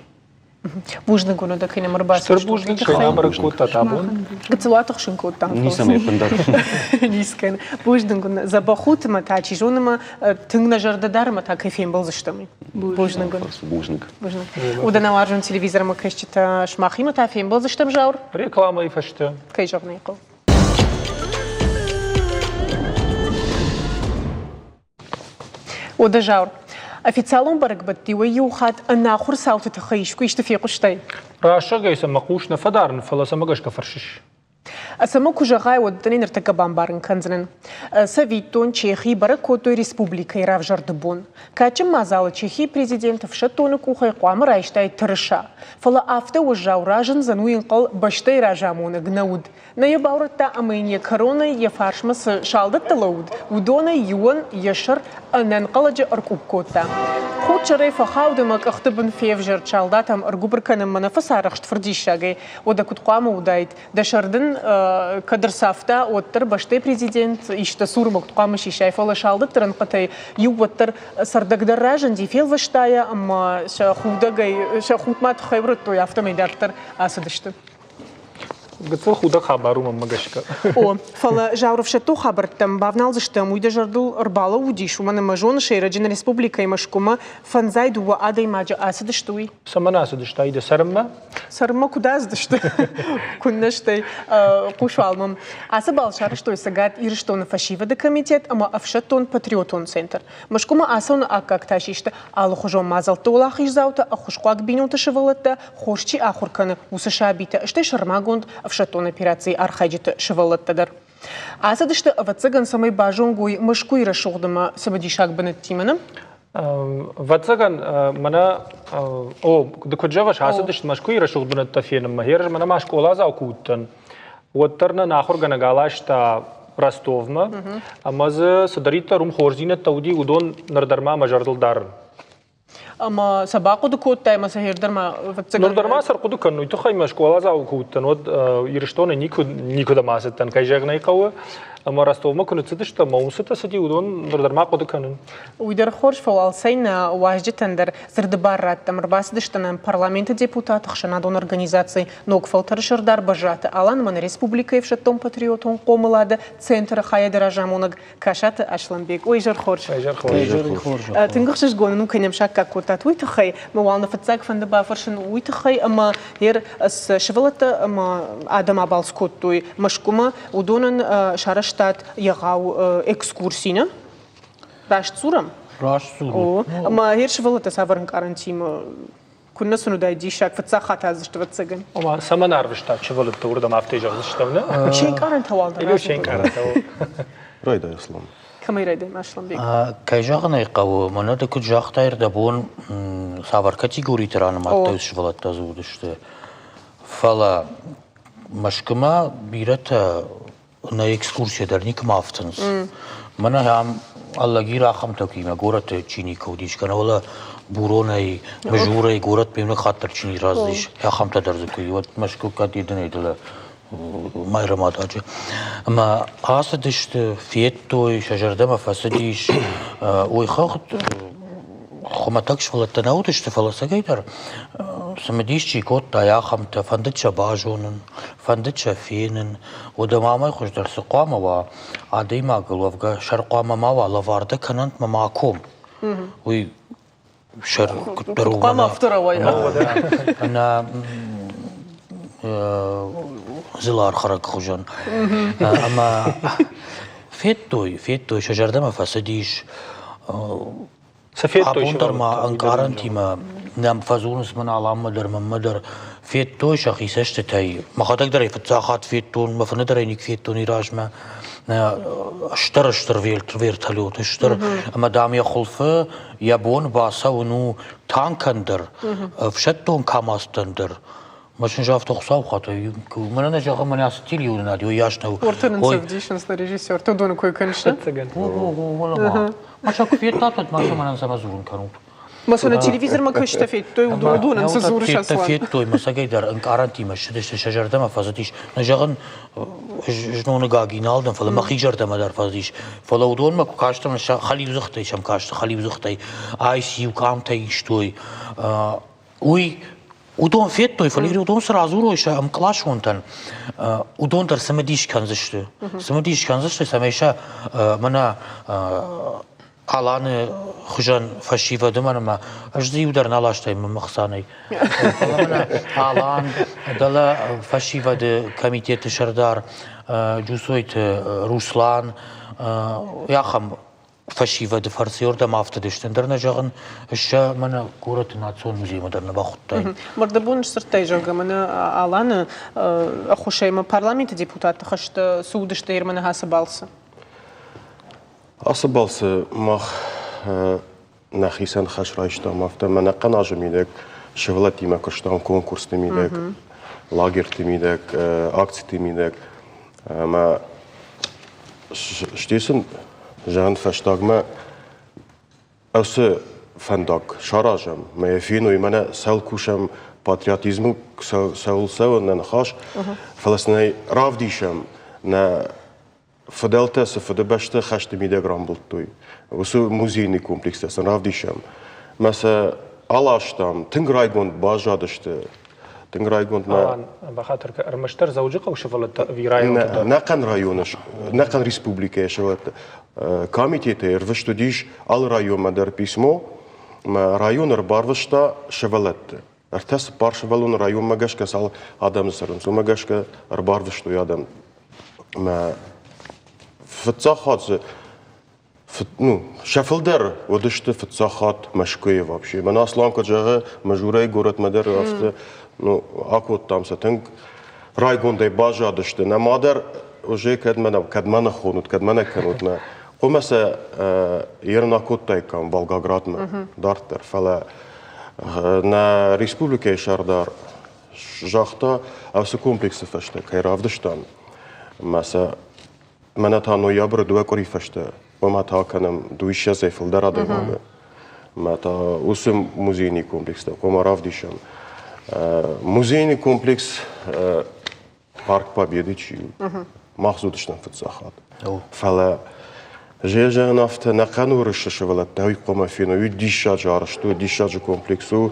S1: Бузныг уын, кӕй нӕм ӕрбацыдыстут.
S2: Стыр бузныг, кӕй нӕм бӕрӕг кодтат абон.
S1: Гыццыл атыхсын кодтам.
S10: Ницӕмӕй ӕппындӕр.
S1: Ницкӕн. Бузныг уын, дзӕбӕх ут ӕмӕ та, чи зоны, мӕ тынг нӕ зӕрдӕ дары ӕмӕ та кӕй фембӕлдзыстӕм. Бузныг уын.
S10: Бузныг.
S1: Бузныг. Уыдон нӕ уарзон телевизормӕ кӕсджытӕ сымахимӕ та фембӕлдзыстӕм, Зауыр.
S2: Рекламӕйы фӕстӕ.
S1: Кӕй зӕгъын ӕй хъӕуы. Уӕдӕ Зауыр, официалон бӕрӕгбӕтты иуӕй-иу хатт ӕнахуыр цауты тыххӕй искуы исты фехъуыстай?
S2: Рӕсӕгӕй сӕ мӕ хъус нӕ фӕдарын, фӕлӕ цӕмӕ гӕсгӕ фӕрсыс?
S1: Цӕмӕ куы зӕгъай, уӕд дын ӕй ныртӕккӕ бамбарын кӕндзынӕн. Цӕвиттон, Чехийы бӕрӕг кодтой республикӕйы равзӕрды бон. Кадджын мадзалы Чехийы президент ӕфсӕддоны къухӕй хъуамӕ райстаид тырыса. Фӕлӕ афтӕ уӕззау разындзӕн, уый ӕнхъӕл бӕстӕйы разамонӕг нӕ уыд. Нӕ йӕ баурӕдта ӕмӕ йын йӕ кӕронӕй йӕ фарсмӕ цы салдӕттӕ лӕууыд, уыдонӕй иуӕн йӕ сӕр ӕнӕнхъӕлӕджы ӕркъупп кодта. Худ сӕрӕй фӕхауд ӕмӕ къӕхты бын февзӕрд салдатӕм ӕргуыбыр кӕнынмӕ нӕ фӕцарӕхст фырдиссагӕй. Уӕдӕ куыд хъуамӕ уыдаид, дӕ сӕр дын кӕд ӕрцавта, уӕддӕр бӕстӕйы президент исты цурмӕ куыд хъуамӕ сисай, фӕлӕ салдӕтты рӕнхъытӕй иу уӕддӕр цӕрдӕгдӕр разынди, фелвӕста йӕ ӕмӕ сӕ худӕгӕй, сӕ худмӕ тыххӕй урӕдтой, афтӕмӕй дарддӕр ацыдысты.
S2: Гыццыл худӕг хабар у мӕнмӕ гӕсгӕ.
S1: О, фӕлӕ Зауырӕфсӕддон хабӕрттӕм бавналдзыстӕм, уый дӕ зӕрдыл ӕрбалӕууыдис, уымӕн ӕмӕ зоны сӕйраджы нӕ республикӕйы Мӕскуымӕ 52 адӕймаджы ацыдысты, уый.
S2: Цӕмӕн ацыдысты Аидӕ цӕрынмӕ?
S1: Цӕрынмӕ куыд ацыдысты? Куыннӕ стӕй. Хъус уал мӕм. Ацы бал сарӕзтой Цӕгат Ирыстоны фӕсивӕды комитет ӕмӕ ӕфсӕддон-патриотон центр. Мӕскуымӕ ацӕуыны аккаг та систы алыхуызон мадзӕлтты уӕлахиздзаутӕ, ӕххуысхъуаг бинонты сывӕллӕттӕ, хорз чи ахуыр кӕны, уыцы сабитӕ, стӕй сӕрмагонд ӕфсӕддон операцийы архайджыты сывӕллӕттӕ дӕр. Ацыдысты, ӕвӕццӕгӕн, цӕмӕй базонгой Мӕскуыйы рӕсугъд ӕмӕ цымыдисаг бынӕттимӕ, нӕ?
S2: Ӕвӕццӕгӕн, мӕнӕ, о, ды куыд зӕгъыс, ацыдысты Мӕскуыйы рӕсугъд бынӕттӕ фенынмӕ. Гъер мӕнӕ ма скъоладзау куы уыдтӕн, уӕддӕр нӕ ахуыргӕнӕг аласта Ростовмӕ, ӕмӕ дзы цыдӕриддӕр уым хорздзинӕдтӕ уыди, уыдон ныр дӕр ма мӕ зӕрдыл дарын.
S1: Ӕмӕ сӕ бахъуыды кодтай ӕмӕ сӕ гъер дӕр ма ӕвӕццӕгӕн...
S2: Ныр дӕр ма сӕ ӕрхъуыды кӕнын, уый тыххӕй мӕ скъоладзау куы уыдтӕн, уӕд Ирыстоны никуы никуыдӕм ацыдтӕн, кӕй зӕгъын ӕй хъӕуы. Ӕмӕ Ростовмӕ куы ныццыдыстӕм, ӕмӕ уым цытӕ цыди, уыдон ныр дӕр ма хъуыды кӕнын.
S1: Уый дӕр хорз, фӕлӕ алцӕй нӕ уазджытӕн дӕр дзырды бар радтам. Ӕрбацыдысты нӕм парламенты депутат, ӕхсӕнадон организаци Ног фӕлтӕры сӕрдар Бӕззаты Алан ӕмӕ нӕ республикӕйы ӕфсӕддон-патриотон хъомылады центры хайады разамонӕг Касаты Аслӕнбег. Ой, изӕр хорз.
S2: Изӕр хорз.
S1: Тынг ӕхсызгон ын у, кӕй нӕм саккаг кодтат, уый тыххӕй. Мӕ уал нӕ фыццаг фӕнды бафӕрсын уый тыххӕй, ӕмӕ ер сывӕллӕттӕ ӕмӕ адӕм абалц кодтой Мӕскуымӕ. Уыдонӕн сарӕзтат егъау экскурси, нӕ? Раст дзурӕм?
S12: Раст дзурут.
S1: О, ӕмӕ ер сывӕллӕттӕ цавӕр ӕнкъарӕнтимӕ куыннӕ сын уыдаид диссаг, фыццаг хатт аздзысты, ӕвӕццӕгӕн.
S2: Ома, цӕмӕн арвыстат сывӕллӕтты уырдӕм, афтӕ зӕгъдзыстӕм, нӕ?
S1: Се нкъарӕнтӕ уал дӕр.
S2: Се нкъарӕнтӕ.
S13: Райдай, Аслан.
S1: Кӕмӕй райдайӕм, Асланбег?
S12: Кӕй зӕгъын ӕй хъӕуы, мӕнӕ ды куыд загътай, ӕрдӕбон цавӕр категориты ранымадтай сывӕллӕттӕ дзы уыдысты. Фӕлӕ Мӕскуымӕ бирӕтӕ нӕ экскурсийӕ дӕр никуы афтынц. Мӕнӕ ам Алагир ахӕмтӕ куимӕ горӕты чи никуы уыдис, кӕнӕ уӕлӕ Буронӕй, Мызурӕй горӕтмӕ иунӕг хатт дӕр чи не раздис, ахӕмтӕ дӕр дзы куы и, уӕд Мӕскуы кӕд едынӕй дӕлӕ Майрӕмададжы. Ӕмӕ ацыдысты, федтой, сӕ зӕрдӕмӕ фӕцыдис. Уый хыгъд хуымӕтӕг сывӕллӕттӕ нӕ уыдысты, фӕлӕ ӕцӕгӕйдӕр цымыдис чи кодта, ахӕмтӕ, фӕндыд сӕ базонын, фӕндыд сӕ фенын. Уӕдӕ ма амӕй хуыздӕр цы хъуамӕ уа? Адӕймагыл уӕвгӕ сӕр хъуамӕ ма уа, лӕвар дӕ кӕнӕнт мӕ ма ком. Уый сӕр куыддӕр у.
S1: Хъуамӕ афтӕ рауайа.
S12: Ӕнӕ зылархӕрӕг хуызӕн. Ӕмӕ федтой, федтой, сӕ зӕрдӕмӕ фӕцыдис.
S2: Цы федтой
S12: Абон дӕр ма ӕнкъарӕнтимӕ нӕм фӕдзурынц мӕн Аламмӕ дӕр, мӕнмӕ дӕр. Федтой сӕхи цӕстытӕй. Мӕхӕдӕг дӕр ӕй фыццаг хатт федтон, мӕ фыны дӕр ӕй никуы федтон и размӕ. Стыр-стыр вертолет, стыр. Ӕмӕ, дам, йӕ хуылфы йӕ бон бацӕуын у танкӕн дӕр, ӕфсӕддон КАМАЗтӕн дӕр. Мӕ сын загъта Хуыцау хатӕй, мӕнӕ нӕ зӕгъы, мӕнӕ ацы телеуынынад уыйас нӕу.
S1: Ортӕ нын цы ӕвдисынц нӕ режиссертӕ, уыдоны кой кӕныс,
S2: Ӕцӕгӕн.
S12: Ма сӕ куы федтат, уӕд ма сӕ мӕнӕн цӕмӕ дзурын кӕнут?
S1: Ма сӕ нӕ телевизормӕ кӕсджытӕ федтой, уыдонӕн цы дзурыс, Аслан?
S12: Федтой, мӕ цӕгӕйдӕр ӕнкъарӕнтимӕ ссыдысты, сӕ зӕрдӕмӕ фӕцыдис. Нӕ зӕгъын, зноны гаги нал дӕн, фӕлӕ мӕхи зӕрдӕмӕ дӕр фӕцыдис. Фӕлӕ уыдонмӕ куы кастӕн, сӕ хӕлиудзыхтӕй сӕм касты, хӕлиудзыхтӕй ай-сиу къамтӕ истой. Уый уыдон федтой, фӕлӕ уыдон цы радзурой сӕ ӕмкъласонтӕн, уыдон дӕр цымыдис кӕндзысты. Цымыдис кӕндзысты, цӕмӕй сӕ мӕнӕ Аланы хуызӕн фӕсивӕды мӕн ӕмӕ ӕз дзы иу дӕр нал астай мӕ хсӕнӕй. Фӕлӕ мӕнӕ Алан, дӕлӕ фӕсивӕды комитеты сӕрдар Джусойты Руслан, ахӕм фӕсивӕды фӕрцы ёрдӕм афтыдысты. Ӕндӕр нӕ зӕгъын, сӕ мӕнӕ горӕты национ музеймӕ дӕр нӕ бахуыдтай.
S1: Мӕрдӕбон сдзырдтай, зӕгъгӕ, мӕнӕ Аланы ӕххуысӕй ма парламенты депутатты хӕстӕ цы уыдысты Ерманы ацы балцы?
S13: Ацы балцы мах нӕхицӕн хӕс райстам, афтӕ мӕнӕ хъаназы мидӕг сывӕллӕттимӕ куыстам конкурсты мидӕг, лагерты мидӕг, акциты мидӕг. Ӕмӕ стӕй сын, зӕгъын, фӕстагмӕ Ацы фӕндаг саразӕм, мӕ йӕ феной, мӕнӕ цӕуыл кусӕм, патриотизмыл цӕуыл цӕуы нӕ ныхас, фӕлӕ сын ӕй равдисӕм, нӕ фыдӕлтӕ цы Фыдыбӕсты хӕсты мидӕг рамбылдтой, уыцы музейный комплекстӕ сын равдисӕм. Мӕ сӕ аластам, тынг райгонд баззадысты. Тынг райгонд мӕ.
S2: Бахатыр кӕ, ӕрмӕстдӕр Дзӕуджыхъӕуы сывӕллӕттӕ ӕви районты дӕр?
S13: Нӕхъӕн районы, нӕхъӕн республикӕйы сывӕллӕттӕ. Комитетӕй ӕрвыст уыдис алы районмӕ дӕр писмо. Мӕ район ӕрбарвыста сывӕллӕтты. Ӕртӕ-цыппар сывӕллоны районмӕ гӕсгӕ цал адӕмы цӕрынц, уымӕ гӕсгӕ ӕрбарвыстой адӕм. Мӕ фыццаг хатт дзы ну, сӕ фылдӕр уыдысты фыццаг хатт Мӕскуыйы вообще. Мӕнӕ Аслан куыд зӕгъы, Мажурӕйы горӕтмӕ дӕр афтӕ ну, акодтам сӕ тынг райгондӕй баззадысты. Нӕма дӕр уже кӕдмӕ, кӕдмӕ нӕ хонут, кӕдмӕ нӕ кӕнут нӕ. Хъуамӕ сӕ ерын акодтаиккам Волгоградмӕ дарддӕр, фӕлӕ нӕ республикӕйы сӕрдар загъта, ацы комплексы фӕстӕ кӕй равдыстам, мӕ сӕ Мӕнӕ та ноябры дыууӕ къуыри фӕстӕ хъуамӕ та кӕнӕм дыууиссӕдзӕй фылдӕр адӕймагы. Мӕ та уыцы музейный комплекстӕ хъуамӕ равдисӕм. Музейный комплекс Парк Победы чи у, мах дзы уыдыстӕм фыццаг хатт. Фӕлӕ зӕгъын афтӕ, нӕхъӕн уырысы сывӕллӕттӕ уый хъуамӕ феной, уый диссаджы арӕзт у, диссаджы комплекс у.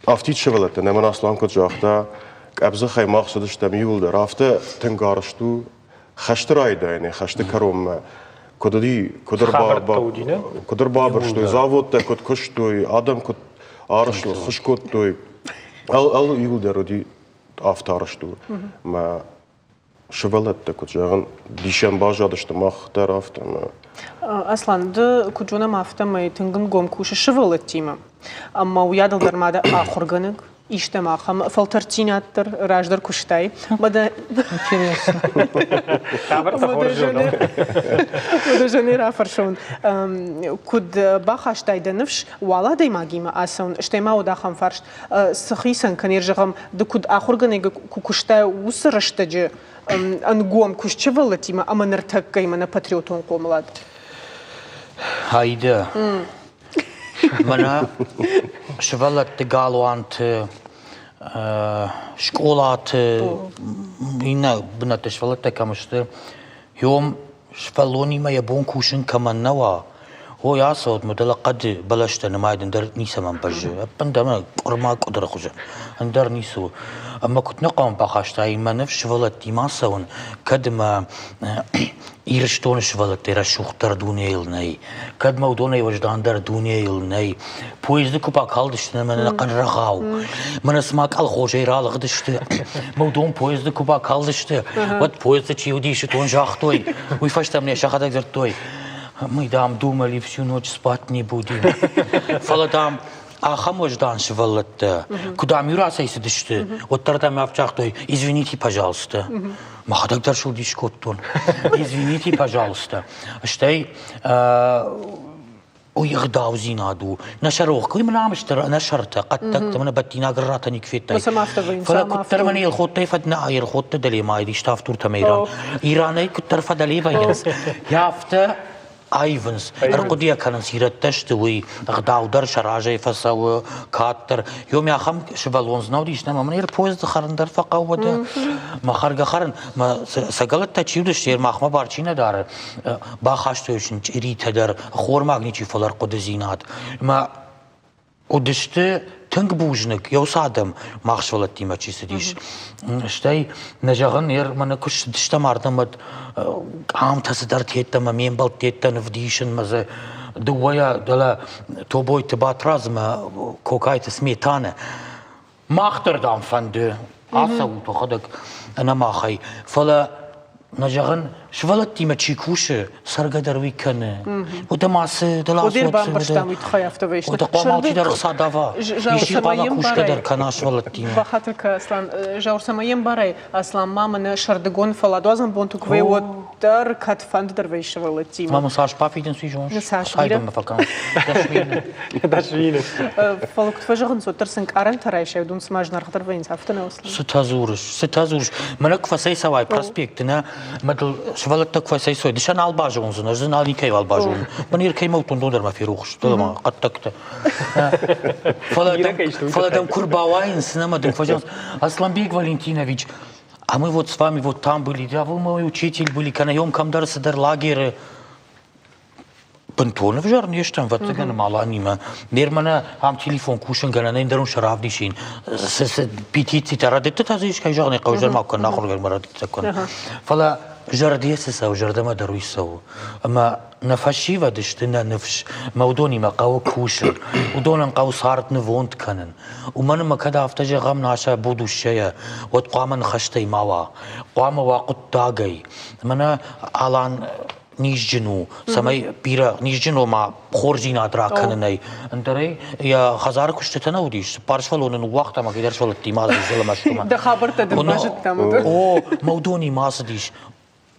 S13: Афтид сывӕллӕттӕ нӕ мӕн Аслан куыд загъта, къӕбзыхӕй мах цыдыстӕм иууылдӕр, афтӕ тынг арӕзт у хӕсты райдайӕнӕй хӕсты кӕронмӕ куыд уыди, куыд ӕрбабырстой, заводтӕ куыд куыстой, адӕм куыд арӕзтой, хыз кодтой, алы иууылдӕр уыди афтӕ арӕзт у. Мӕ сывӕллӕттӕ, куыд зӕгъын, дисӕн баззадысты мах дӕр афтӕ.
S1: Аслан, ды куыд зонӕм, афтӕмӕй тынг ӕнгом кусыс сывӕллӕттимӕ. Ӕмӕ уыйадыл дӕр ма дӕ ахуыргӕнӕг истӕм ахӕм фӕлтӕрддзинад дӕр раздӕр куыстай.
S14: Интересно.
S1: Мӕ зӕрдӕ рафӕрсон, куыд бахастай дӕ ныфс уал адӕймагимӕ ацӕуын, стӕй ма уыд ахӕм фарст, цы хицӕн кӕны, зӕгъӕм, ды куыд ахуыргӕнӕг куы куыстай уыцы рӕстӕджы ӕнгом куыст сывӕллӕттимӕ ӕмӕ ныртӕккӕимӕ нӕ патриотон хъомылад?
S12: Аидӕ, мӕнӕ сывӕллӕтты галуанты, скъолаты, иннӕ бынӕтты сывӕллӕттӕ кӕм сты, уым Сывӕллонимӕ йӕ бон кусын кӕмӕн нӕ уа, уой ацӕуӕд мӕ дӕлӕ хъӕды бӕлӕстӕ нымайын ӕндӕр ницӕмӕн бӕззы. Ӕппындӕр мӕ къуырма къуыдыры хуызӕн, ӕндӕр ницы у. Ӕмӕ куыд нӕ хъуамӕ бахастаин мӕ ныфс сывӕллӕттимӕ ацӕуын, кӕд мӕ Ирыстоны сывӕллӕттӕй рӕсугъддӕр дунейыл нӕй, кӕд мӕ уыдонӕй уӕздандӕр дунейыл нӕй. Поезды куы бакалдысты мӕнӕ ӕнӕхъӕн рӕгъау, мӕнӕ цыма колхозӕй ралыгъдысты, мӕ уыдон поезды куы бакалдысты, уӕд поезды чи уыдис, уыдон загътой, уый фӕстӕ мын сӕхӕдӕг дзырдтой, мы, дам, думали всю ночь спать не будем. Фӕлӕ, дам, ахӕм уӕздан сывӕллӕттӕ, куы дам-иу рацӕйцыдысты, уӕддӕр дам афтӕ загътой, извините, пожалуйста. Мӕхӕдӕг дӕр сыл дис кодтон. Извините, пожалуйста. Стӕй уый ӕгъдаудзинад у. Нӕ сӕ рох, уый мын ам стыр нӕ сӕртӕ, хъӕддӕгтӕ, мӕнӕ бӕттинаг рратӕ ник федтай. Фӕлӕ куыддӕр мӕн Елхоттӕй фӕд нӕ Елхотты дӕле ма ис ставддуртӕм Иран. Иранӕй куыддӕр фӕдӕле вӕййынц, афтӕ аивынц, ӕрхъуыдыйӕ кӕнынц, ирӕттӕ сты, уый ӕгъдау дӕр сӕ разӕй фӕцӕуы, кад дӕр. Ёмӕ ахӕм сывӕллон дзы нӕ уыдис, нӕ мӕ поезды хӕрын дӕр фӕхъӕуы уӕдӕ. Мӕ хӕргӕ-хӕрын, мӕ сӕгӕлӕттӕ чи уыдысты, махмӕ бар чи нӕ дары, бахастой сын чъиритӕ дӕр, хормаг ничи, фӕлӕ ӕрхъуыдыдзинад. Мӕ уыдысты тынг бузныг, еуцы адӕм мах сывӕллӕттимӕ чи цыдис. Стӕй, нӕ зӕгъын, ер мӕнӕ куы ссыдыстӕм ардӕм, уӕд къамтӕ цыдӕртӕ ӕмӕ ме мбӕлттӕ нывдисын мӕ дзы дыууӕйӕ дӕлӕ Тобойты Батрадз ӕмӕ Кокайты Сметанӕ. Мах дӕр, дам, фӕнды ацӕут уӕхӕдӕг ӕнӕ махӕй, фӕлӕ нӕ зӕгъын, сывӕллӕттимӕ чи кусы, цӕргӕ дӕр уый кӕны. Уӕдӕ ма цы
S1: Уыдер бамбӕрстам уый тыххӕй афтӕ вӕййы.
S12: Уӕдӕ хъуамӕ алчидӕр ӕхца дава. Исчи хъуамӕ кусгӕ дӕр кӕна сывӕллӕттимӕ.
S1: Бахатыр кӕ, Аслан. Зауыр, цӕмӕй йе мбарай, Аслан ма мӕнӕ сӕрдыгон фӕлладуадзӕн бонты куы вӕййы, уӕд. куыддӕр, кӕдфӕнды дӕр вӕййы сывӕллӕттимӕ.
S12: Мама, цас бафидынц, уый зоныс?
S1: Цас бирӕ?
S12: Фӕкӕнынц.
S2: Дашвили.
S1: Фӕлӕ куыд фӕзӕгъынц, уӕддӕр сын къарӕнтӕ райсай, уыдон цыма зынаргъдӕр вӕййынц, афтӕ нӕ Аслан?
S12: Цытӕ дзурыс, цытӕ дзурыс? Мӕнӕ куы фӕцӕйцӕуай проспекты, нӕ, мӕ дыл сывӕллӕттӕ куы фӕцӕйцӕуой, ды сӕ нал базондзынӕ, ӕз дзы нал никӕйуал базонын. Мӕн кӕй мӕутон дон дӕр мӕ ферох сты, ӕмӕ хъӕддӕгтӕ. Фӕлӕ дӕм куы рбауайынц, нӕ мӕ дын фӕзӕгъынц, Асланбег Валентинович, а мы вот с вами вот там были, да вы мой учитель были, кӕнӕ йом кӕмдӕр цыдӕр лагеры. Бынтон ӕвзӕр не стӕм, ӕвӕццӕгӕн, Маланимӕ. Ныр мӕнӕ ам телефон кусын кӕнӕ ӕндӕр сын равдисин. Цы петицитӕ, рӕдыдтытӕ дзы ис, кӕй зӕгъын ӕй хъӕуы, зӕрмӕ куы ахуыргӕнӕг рӕдыдтытӕ кӕны. Фӕлӕ зӕрдӕ цы цӕуы, зӕрдӕмӕ дӕр уый цӕуы. Ӕмӕ нӕ фӕсивӕд сты нӕ ныфс, ӕмӕ уыдонимӕ хъӕуы кусын, уыдонӕн хъӕуы цард нывонд кӕнын. Уымӕн ӕмӕ кӕд афтӕ зӕгъӕм наша будущее, уӕд хъуамӕ ныхӕстӕй ма уа, хъуамӕ уа хъуыддагӕй. Мӕнӕ Алан низджын у, цӕмӕй бирӕ низджын ома хорздзинад ракӕнынӕй. Ӕндӕрӕй йӕ хӕдзары куыстытӕ нӕ уыдис, цыппар сывӕллоны ныууагъта ӕмӕ кӕйдӕр сывӕллӕттимӕ ацыдис Зӕлӕмӕстмӕ.
S1: Дӕ хабӕрттӕ дын базыдтам.
S12: О, мӕ уыдонимӕ ацыдис.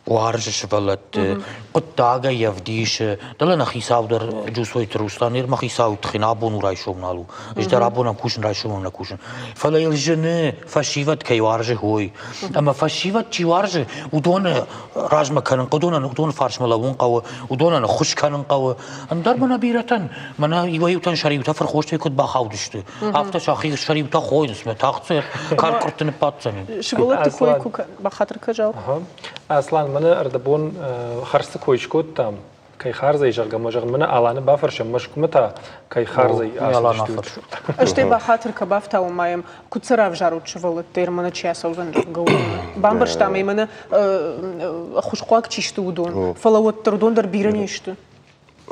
S12: Уарзы сывӕллӕтты, хъуыддагӕй ӕвдисы. Дӕлӕ нӕ хицау дӕр Джусойты Руслан, ныр мӕ хицауы тыххӕй абон у райсом нал у. Ӕз дӕр абон ӕм кусын, райсом ӕм нӕ кусын. Фӕлӕ йыл зыны, фӕсивӕд кӕй уарзы, уый. Ӕмӕ фӕсивӕд чи уарзы, уыдоны размӕ кӕнын хъӕуы, уыдонӕн уыдоны фарсмӕ лӕууын хъӕуы, уыдонӕн ӕххуыс кӕнын хъӕуы. Ӕндӕр мӕнӕ бирӕтӕн, мӕнӕ иуӕй-иутӕн сӕ риутӕ фырхостӕй куыд бахаудысты, афтӕ сӕхи сӕ риутӕ хойынц, мӕ тагъд сӕ каркъуыртты ныббаддзӕни.
S1: Сывӕллӕтты кой куы бахатыр кӕ,
S2: Аслан, мӕнӕ ӕрдӕбон хӕрзты кой скодтам, кӕй хардзӕй, зӕгъгӕ, мӕ зӕгъын, мӕнӕ Аланы бафӕрсӕм, Мӕскуымӕ та кӕй хардзӕй ацыдыстут?
S1: Стӕй бахатыр кӕ, бафтауын ма йӕм, куыд сӕ равзарут сывӕллӕттӕ, мӕнӕ чи ацӕудзӕн, зӕгъгӕ, уыдоны. Бамбӕрстам ӕй, мӕнӕ ӕххуысхъуаг чи сты, уыдон. Фӕлӕ уӕддӕр уыдон дӕр бирӕ не сты.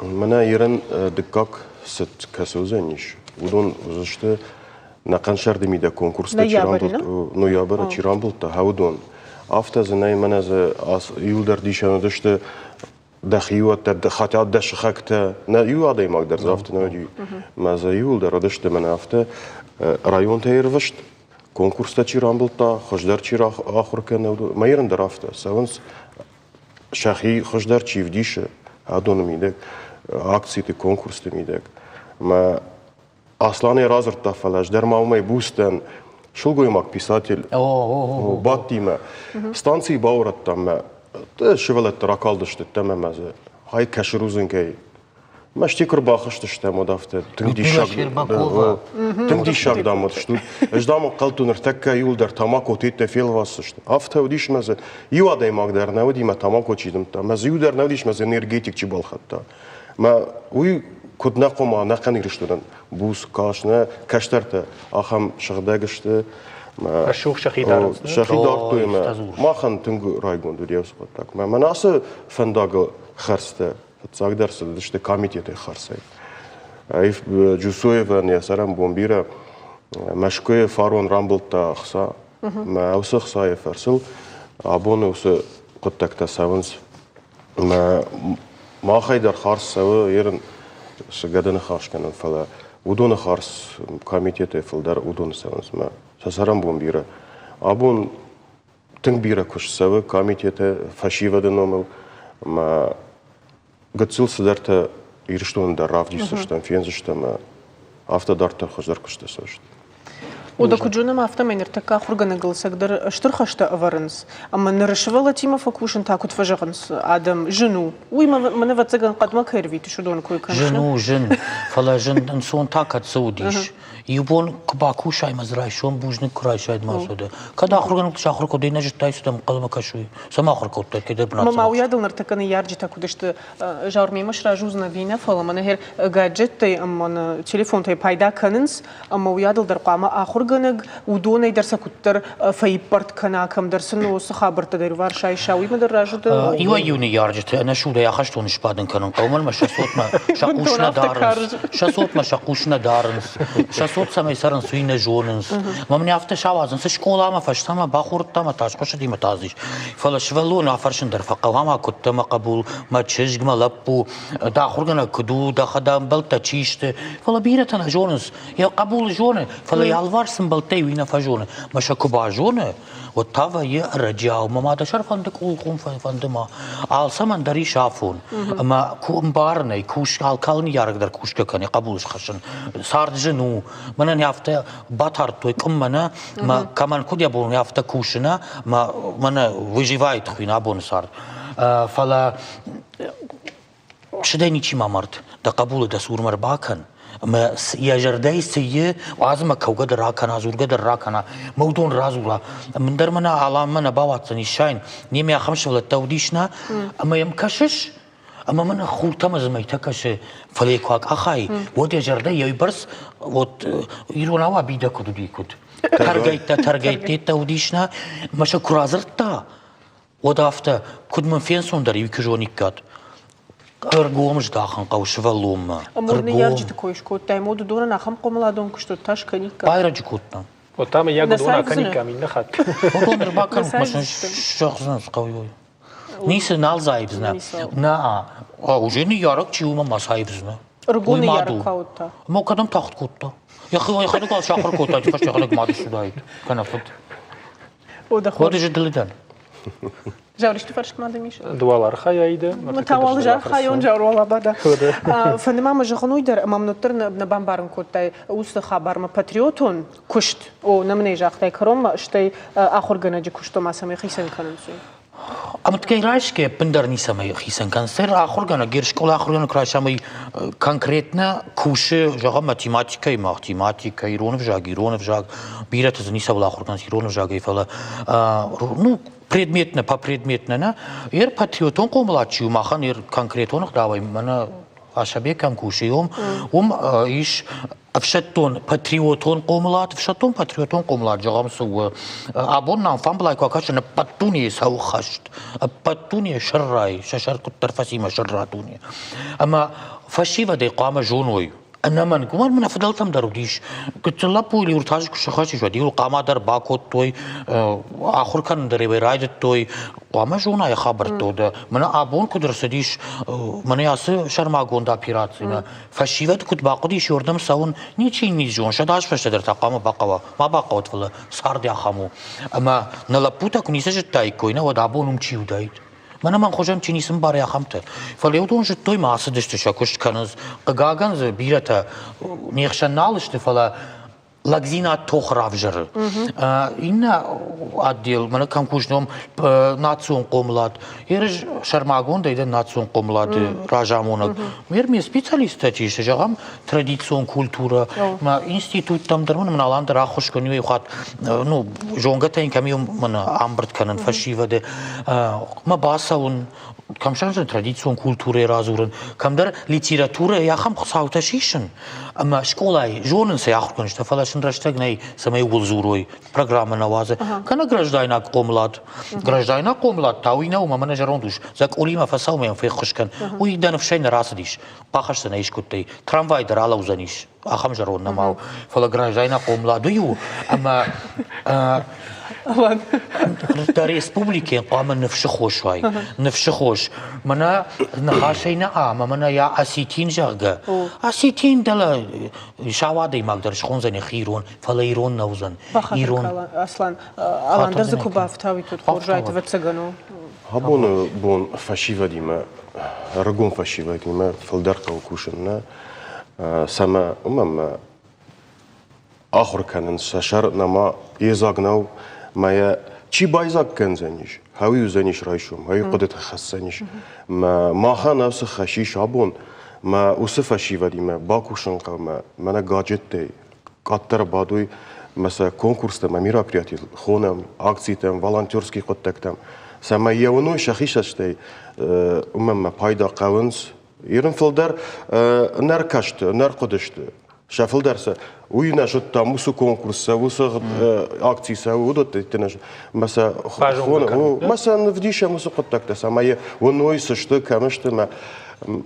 S13: Мӕнӕ Ирӕн дыккаг цыт кӕцы уыдзӕнис, уыдон уыдзысты нӕхъӕн сӕрды мидӕг конкурстӕ чи рамбылдта, ноябры чи рамбылдта, уыдон. Афтӕ дзы нӕй, мӕнӕ дзы иуылдӕр дисӕн уыдысты дӕхиуӕттӕ, хотя дӕ сыхӕгтӕ, нӕ иу адӕймаг дӕр дзы афтӕ нӕ уыди. Мӕ дзы иуылдӕр уыдысты мӕнӕ афтӕ районтӕй ӕрвыст, конкурстӕ чи рамбылдта, хуыздӕр чи ахуыр кӕны, мӕ Ирӕн дӕр афтӕ цӕуынц сӕхи хуыздӕр чи вдисы, адоны мидӕг, акциты, конкурсты мидӕг. Мӕ Аслан ӕй радзырдта, фӕлӕ ӕз дӕр ма уымӕй буц дӕн. Сылгоймаг писатель бадтимӕ станцийы баурӕдтам мӕ сывӕллӕттӕ ракалдысты ӕмӕ мӕ дзы хай кӕсы рудзынгӕй. Мӕсти куы рбахызтыстӕм, уӕд афтӕ тынг диссаг тынг диссаг дам уыдыстут. Ӕз дам ӕнхъӕлдтон ныртӕккӕ иуылдӕр тамако теттӕ фелвасдзысты. Афтӕ уыдис мӕ дзы иу адӕймаг дӕр нӕ уыди мӕ тамако чи дымдта, мӕ дзы иу дӕр нӕ уыдис мӕ дзы энергетик чи балхӕдта. Мӕ уый куыд нӕ хъуамӕ ӕнӕхъӕн Ирыстонӕн буц кас нӕ кӕстӕртӕ ахӕм сыгъдӕг сты.
S2: Рӕсугъд сӕхи дарынц.
S13: Сӕхи дардтой ӕмӕ махӕн тынг райгонд уыди уыцы хъуыддаг. Мӕнӕ ацы фӕндагыл хӕрдзтӕ фыццагдӕр цыдысты комитеты хӕрдзӕй. Джусоевӕн йӕ цӕрӕнбон бирӕ Мӕскуыйы фарон рамбылдта ӕхца. Мӕ уыцы ӕхцайы фӕрцыл абоны уыцы хъуыддӕгтӕ цӕуынц. Мӕ махӕй дӕр хардз цӕуы ерын цы гӕды ныхас кӕнын, фӕлӕ уыдоны хардз комитетӕй фылдӕр уыдоны цӕуынц. Мӕ сӕ цӕрӕнбон бирӕ. Абон тынг бирӕ куыст цӕуы комитеты фӕсивӕды номыл ӕмӕ гыццыл цыдӕртӕ Ирыстоны дӕр равдисдзыстӕм, фендзыстӕм ӕмӕ афтӕ дарддӕр хуыздӕр куысты цӕуысты.
S1: Уӕдӕ куыд зонӕм, афтӕмӕй ныртӕккӕ ахуыргӕнӕгыл ӕцӕгдӕр стыр хӕстӕ ӕвӕрынц. Ӕмӕ ныры сывӕллӕттимӕ фӕкусын та, куыд фӕзӕгъынц адӕм, зын у. Уый мӕн ӕвӕццӕгӕн хъӕдмӕ кӕй ӕрвитыс, уыдон кой кӕныс.
S12: Зын у, зын. Фӕлӕ зын ӕнцон та кӕд цы уыдис. Иу бон куы бакусай ӕмӕ дзы райсом бузныг куы райсай ма цуды. Кӕд ахуыргӕнӕг сахуыр кодтай, нӕ зыдтай, цы дӕм ӕнхъӕлмӕ кӕсуй, цӕмӕ ахуыр кодтай, кӕдӕр бынат.
S1: Мама, уыйадыл ныртӕккӕ ныййарджытӕ куыд сты, Заурмемӕ сразы уыдзӕн ӕви нӕ, фӕлӕ мӕнӕ хер гаджеттӕй ӕмӕ телефонтӕй пайда кӕнынц, ӕмӕ уыйадыл дӕр хъуамӕ ахуыргӕнӕг уыдонӕй дӕр сӕ куыддӕр фӕиппӕрд кӕна, кӕмдӕр сын уыцы хабӕрттӕ дӕр иуварс айса, уыимӕ дӕр разы дӕ?
S12: Иуӕй-иу ныййарджыты ӕнӕсудӕй ахӕстоны сбадын кӕнын хъӕуы, ӕмӕ сӕ цотмӕ сӕ хъус нӕ дарынц, сӕ цотмӕ сӕ хъус нӕ дарынц, сӕ цот цӕмӕй цӕрынц, уый нӕ зонынц. Мӕ мын афтӕ сауадзынц, скъоламӕ фӕстӕмӕ бахордта ӕмӕ та схуыссыди мӕ та дзис. Фӕлӕ сывӕллоны афӕрсын дӕр фӕхъӕуы, ӕмӕ куыдтӕ мӕ хъӕбул, мӕ чызг, мӕ лӕппу, дӕ ахуыргӕнӕг куыд у, дӕхӕдӕг ӕмбӕлттӕ чи сты. Фӕлӕ бирӕтӕ нӕ зонынц, йӕ хъӕбулы зоны, фӕлӕ йӕ алыварс цы ӕмбӕлттӕй уый нӕ фӕзоны. Мӕ сӕ куы базоны, Уӕд та вӕййы ӕрӕджиау, мӕ ма дӕ сӕр фӕнды къулкъум фӕнды ма. Алцӕмӕн дӕр ис афон. Ӕмӕ ӕмбарын ӕй, кус, алкалы ныййарӕг дӕр кусгӕ кӕны, хъӕбул схӕссын. Цард зын у. Мӕнӕн афтӕ батардтой къуыммӕ нӕ, мӕ кӕмӕн куыд йӕ бон афтӕ кусы нӕ, мӕ мӕнӕ выживает хуыйны абоны цард. Фӕлӕ сыдӕй ничи ма мард, дӕ хъӕбулы дӕ цурмӕ ӕрбакӕн, ӕмӕ йӕ зӕрдӕйы цы и, уадз ӕмӕ кӕугӕ дӕр ракӕна, дзургӕ дӕр ракӕна, мӕ уыдон радзура. Мын дӕр мӕнӕ Аланмӕ нӕ бауадздзӕн иссайын, немӕ ахӕм сывӕллӕттӕ уыдис нӕ, ӕмӕ йӕм кӕсыс, ӕмӕ мын хуртӕ ӕмӕ дзы мӕйтӕ кӕсы, фӕлӕ куы акъахай, уӕд йӕ зӕрдӕ йӕ вот иронау обидӕ куыд уыди, куыд. Тӕргӕйттӕ, тӕргӕйттӕ уыдис нӕ, мӕ сӕ куы радзырдта, уӕд афтӕ, куыд мын фенцондӕр иу куы зониккат. Ӕргом здахын хъӕуы сывӕллонмӕ.
S1: Ӕмӕ ныййарджыты кой скодтай, ӕмӕ уыдонӕн ахӕм хъомыладон куыст уӕд та скӕниккат?
S12: Байрӕджы кодтам.
S2: Вот там я уыдон акӕниккам иннӕ хатт.
S12: Уыдон ӕрбакӕнут, мӕ сын зӕгъдзынӕн, хъӕуы. Ницы нал заивдзынӕ. Нӕ, уже ныййарӕг чи у, мӕ ма саивдзынӕ.
S1: Ӕрыгон ныййарӕг куы ауыдта.
S12: Ӕмӕ кӕдӕм тагъд кодта? Йӕхӕдӕг уал сахуыр кодта, фӕстӕ йӕхӕдӕг мад суыдаид, кӕнӕ фыд. Уӕд ӕз дылы дӕн.
S1: Зауристы фарст ма дӕм ис?
S2: Ды уал архайай дӕ.
S1: Та уал ӕз архайон, Заур уал абада. Фӕнды ма мӕ зӕгъын уый дӕр, ӕмӕ мын уӕддӕр нӕ бамбарын кодтай уыцы хабармӕ патриотон куыст, о, нӕ мын ӕй загътай кӕронмӕ, стӕй ахуыргӕнӕджы куыст ма цӕмӕй хицӕн кӕнынц, уый.
S12: Ӕмткӕй райсгӕ ӕппындӕр ницӕмӕй хицӕн кӕнынц. Ахуыргӕнӕг, йе скъола ахуыргӕнӕг куы райса, ӕмӕ конкретно кусы, зӕгъӕм, математикӕйы, математикӕ, ирон ӕвзаг, ирон ӕвзаг, бирӕтӕ дзы ницӕуыл ахуыр кӕнынц ирон ӕвзагӕй, фӕлӕ ну, предметно, по предметно нӕ. Ер патриотон хъомылад чи у, махӕн ер конкретон ӕгъдауӕй мӕнӕ Асӕбе кӕм кусы, уым, уым ис ӕфсӕддон патриотон хъомылад, ӕфсӕддон патриотон хъомылад, зӕгъӕм, цы у. Абон нӕм фамбылай куы акӕсын, ӕппӕт дунейы цӕуы хӕст, ӕппӕт дунейы сӕррайы, сӕ сӕр куыддӕр фӕци мӕ сӕрра дуне. Ӕмӕ фӕсивӕдӕй хъуамӕ зоной, ӕнӕмӕнг, уымӕн мӕ фыдӕлтӕм дӕр уыдис. Гыццыл лӕппуйыл иу ӕртӕ азы куы сыхӕст ис, уӕд иу хъама дӕр бакодтой, ахуыр кӕнын дӕр ӕй райдыдтой. Хъуамӕ зона йӕ хабӕрттӕ дӕ. Мӕнӕ абон куыд ӕрцыдис, мӕнӕ ацы сӕрмагонд операцимӕ, фӕсивӕд куыд бахъуыдис уырдӕм цӕуын, ничи низон, 100 азы фӕстӕ дӕр та хъуамӕ бахъӕуа, ма бахъӕуӕд, фӕлӕ цард ахӕм у. Ӕмӕ нӕ лӕппутӕ куы ницы зыдтаиккой, нӕ уӕд абон уым чи уыдаид? Мӕнӕ мӕн хуызӕн чи ницы мбары ахӕмтӕ. Фӕлӕ уыдон зыдтой мӕ ацыдысты, сӕ куыст кӕнынц. Хъыгагӕн дзы бирӕтӕ не хсӕн нал сты, фӕлӕ лӕгдзинад тох равзӕры. Иннӕ отдел, мӕнӕ кӕм кусном национ хъомылад. Ерыз сӕрмагондӕй дӕн национ хъомылады разамонӕг. Мер ме специалисттӕ чи сты, зӕгъӕм, традицион культурӕ, мӕ институттӕм дӕр мын алан дӕр ӕххуыс кӕны, иу хатт, ну, зонгӕтӕ йын кӕм мӕн ӕмбырд кӕнын фӕсивӕды, мӕ бацӕуын, кӕм сӕ традицион культурӕйы радзурын, кӕмдӕр литературӕйы ахӕм хуыцаутӕ сисын, ӕмӕ скъолайы зонынц ӕй ахуыргӕнджытӕ, фӕлӕ сын рӕстӕг нӕй, цӕмӕй ууыл дзурой, программӕ нӕ уадзы. Кӕнӕ граждайнаг хъомылад. Граждайнаг хъомылад та уый нӕу, ӕмӕ мӕнӕ зӕронд ус, дзӕкъулимӕ фӕцӕуы ӕмӕ йӕм феххуыс кӕн. Уый дӕ ныфсӕй нӕ рацыдис, бахӕсдзӕн ӕй искуыдтӕй. Трамвай дӕр алӕудзӕнис, ахӕм зӕронд нӕма у. Фӕлӕ граждайнаг хъомылад уый у, ӕмӕ дӕ республикӕйӕн хъуамӕ ныфсы хос уай. Ныфсы хос. Мӕнӕ ныхасӕй нӕ ӕмӕ мӕнӕ йӕ осетин, зӕгъгӕ. Осетин дӕлӕ сау адӕймаг дӕр схондзӕн йӕхи ирон, фӕлӕ ирон нӕ уыдзӕн. Ирон.
S1: Аслан, Алан дӕр дзы куы бафтауид, уӕд хорз ӕвӕццӕгӕн у.
S13: Абоны бон фӕсивӕдимӕ, ӕрыгон фӕсивӕдимӕ фылдӕр хъӕуы кусын, нӕ? Цӕмӕ, уымӕн ӕмӕ ахуыр кӕнынц, сӕ сӕр нӕма йедзаг нӕу, мӕ йӕ чи байдзаг кӕндзӕнис, хӕуи уыдзӕнис райсом, хӕуи хъуыдыты хӕсдзӕнис. Мӕ махӕн ацы хӕс ис абон, мӕ уыцы фӕсивӕдимӕ бакусын хъӕуы, мӕ мӕнӕ гаджеттӕй къаддӕр бадой, мӕ сӕ конкурстӕ, мӕ мероприятитыл хонӕм, акцитӕм, волонтерский хъуыддӕгтӕм, цӕмӕй йӕ уыной сӕхи цӕстӕй, уымӕн мӕ пайда хъӕуынц. Ирын фылдӕр нӕ ркасты, нӕ рхъуыдысты. Сӕ фылдӕр сӕ уый нӕ зыдтам, уыцы конкурс сӕ, уыцы акци сӕ, уыдӕттӕ нӕ мӕ сӕ мӕ сӕ нывдисӕм уыцы хъуыддӕгтӕ, цӕмӕй уыной, цы сты, кӕм сты, мӕ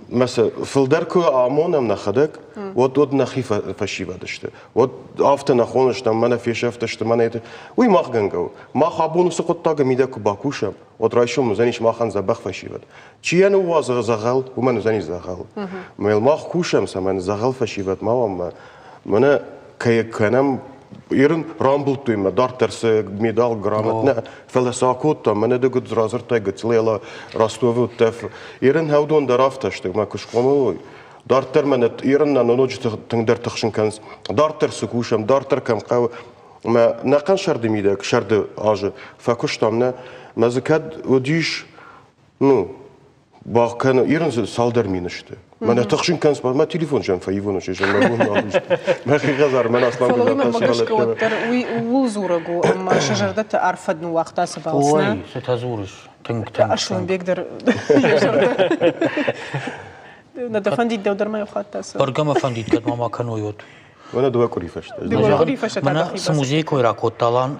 S13: мӕ сӕ фылдӕр куы амонӕм нӕхӕдӕг, уӕд уӕд нӕхи фӕсивӕд сты. Уӕд афтӕ нӕ хоныстӕм, мӕнӕ фесӕфтысты, мӕнӕ уый мах гӕнгӕ у. Мах абон уыцы хъуыддагы мидӕг куы бакусӕм, уӕд райсом уыдзӕнис махӕн дзӕбӕх фӕсивӕд. Чи йӕ ныууадзы дзӕгъӕл, уымӕн уыдзӕнис дзӕгъӕл. Мӕ мах кусӕм, цӕмӕн дзӕгъӕл фӕсивӕд ма уӕм, мӕнӕ кӕй кӕнӕм. Ерын рамбылдтой мӕ дарддӕр цы медал, грамотӕ нӕ, фӕлӕ цы акодтам, мӕнӕ ды куыд радзырдтай гыццыл Ростовы уыдтӕ. Ерын хӕудон дӕр афтӕ сты, мӕ куы схъомыл уой. Дарддӕр мӕнӕ ерын нӕ ноджы тынгдӕр тыхсын кӕнынц. Дарддӕр цы кусӕм, дарддӕр кӕм хъӕуы. Мӕ нӕхъӕн сӕрды мидӕг, сӕрды азы фӕкуыстам, нӕ, мӕ дзы кӕд уыдис, ну, Бах кӕны, ирын дзы цалдӕр мины сты. Мӕнӕ тыхсын кӕнынц, мӕ телефон зӕн фӕивон, зӕн мӕ бон нал ис. Мӕхи хӕдзар мӕн аслам
S1: Фӕлӕ уый мӕнмӕ гӕсгӕ уӕддӕр уый ууыл дзурӕг у, ӕмӕ сӕ зӕрдӕты арф фӕд ныууагъта цы балц, нӕ?
S12: Ой, цытӕ дзурыс? Тынг, тынг.
S1: Аслӕнбег дӕр йӕ зӕрдӕ. Нӕ дӕ фӕндид дӕу дӕр ма иу хатт ацы.
S12: Бӕргӕ мӕ фӕндид, кӕд ма ма кӕной, уӕд.
S13: Мӕнӕ дыууӕ къуыри фӕстӕ.
S1: Дыууӕ къуыри фӕстӕ та
S12: Мӕнӕ цы музей кой ракодта Алан.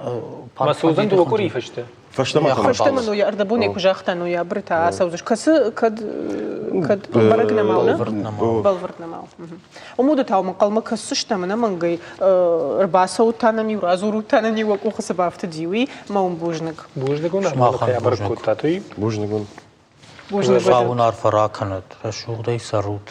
S2: Ма цы уыдзӕн дыууӕ къуыри фӕстӕ?
S13: Фӕстӕмӕ
S1: Фӕстӕмӕ ну ӕрдӕбонӕй куы загъта ноябры та ацӕудзыс. Кӕцы кӕд кӕд бӕрӕг нӕма у, бӕлвырд нӕма у. Омуды та уым ӕнхъӕлмӕ кӕсдзыстӕм ӕнӕмӕнгӕй ӕрбацӕут та нӕм-иу, радзурут та нӕм-иу уӕ къухы цы бафтыди, уый. Мӕ уын бузныг.
S2: Бузныг уын, ӕмӕ бӕрӕг кодтат, уый.
S13: Бузныг уын.
S1: Бузныг.
S12: Хуыцау уын арфӕ ракӕнӕд, рӕсугъдӕй цӕрут.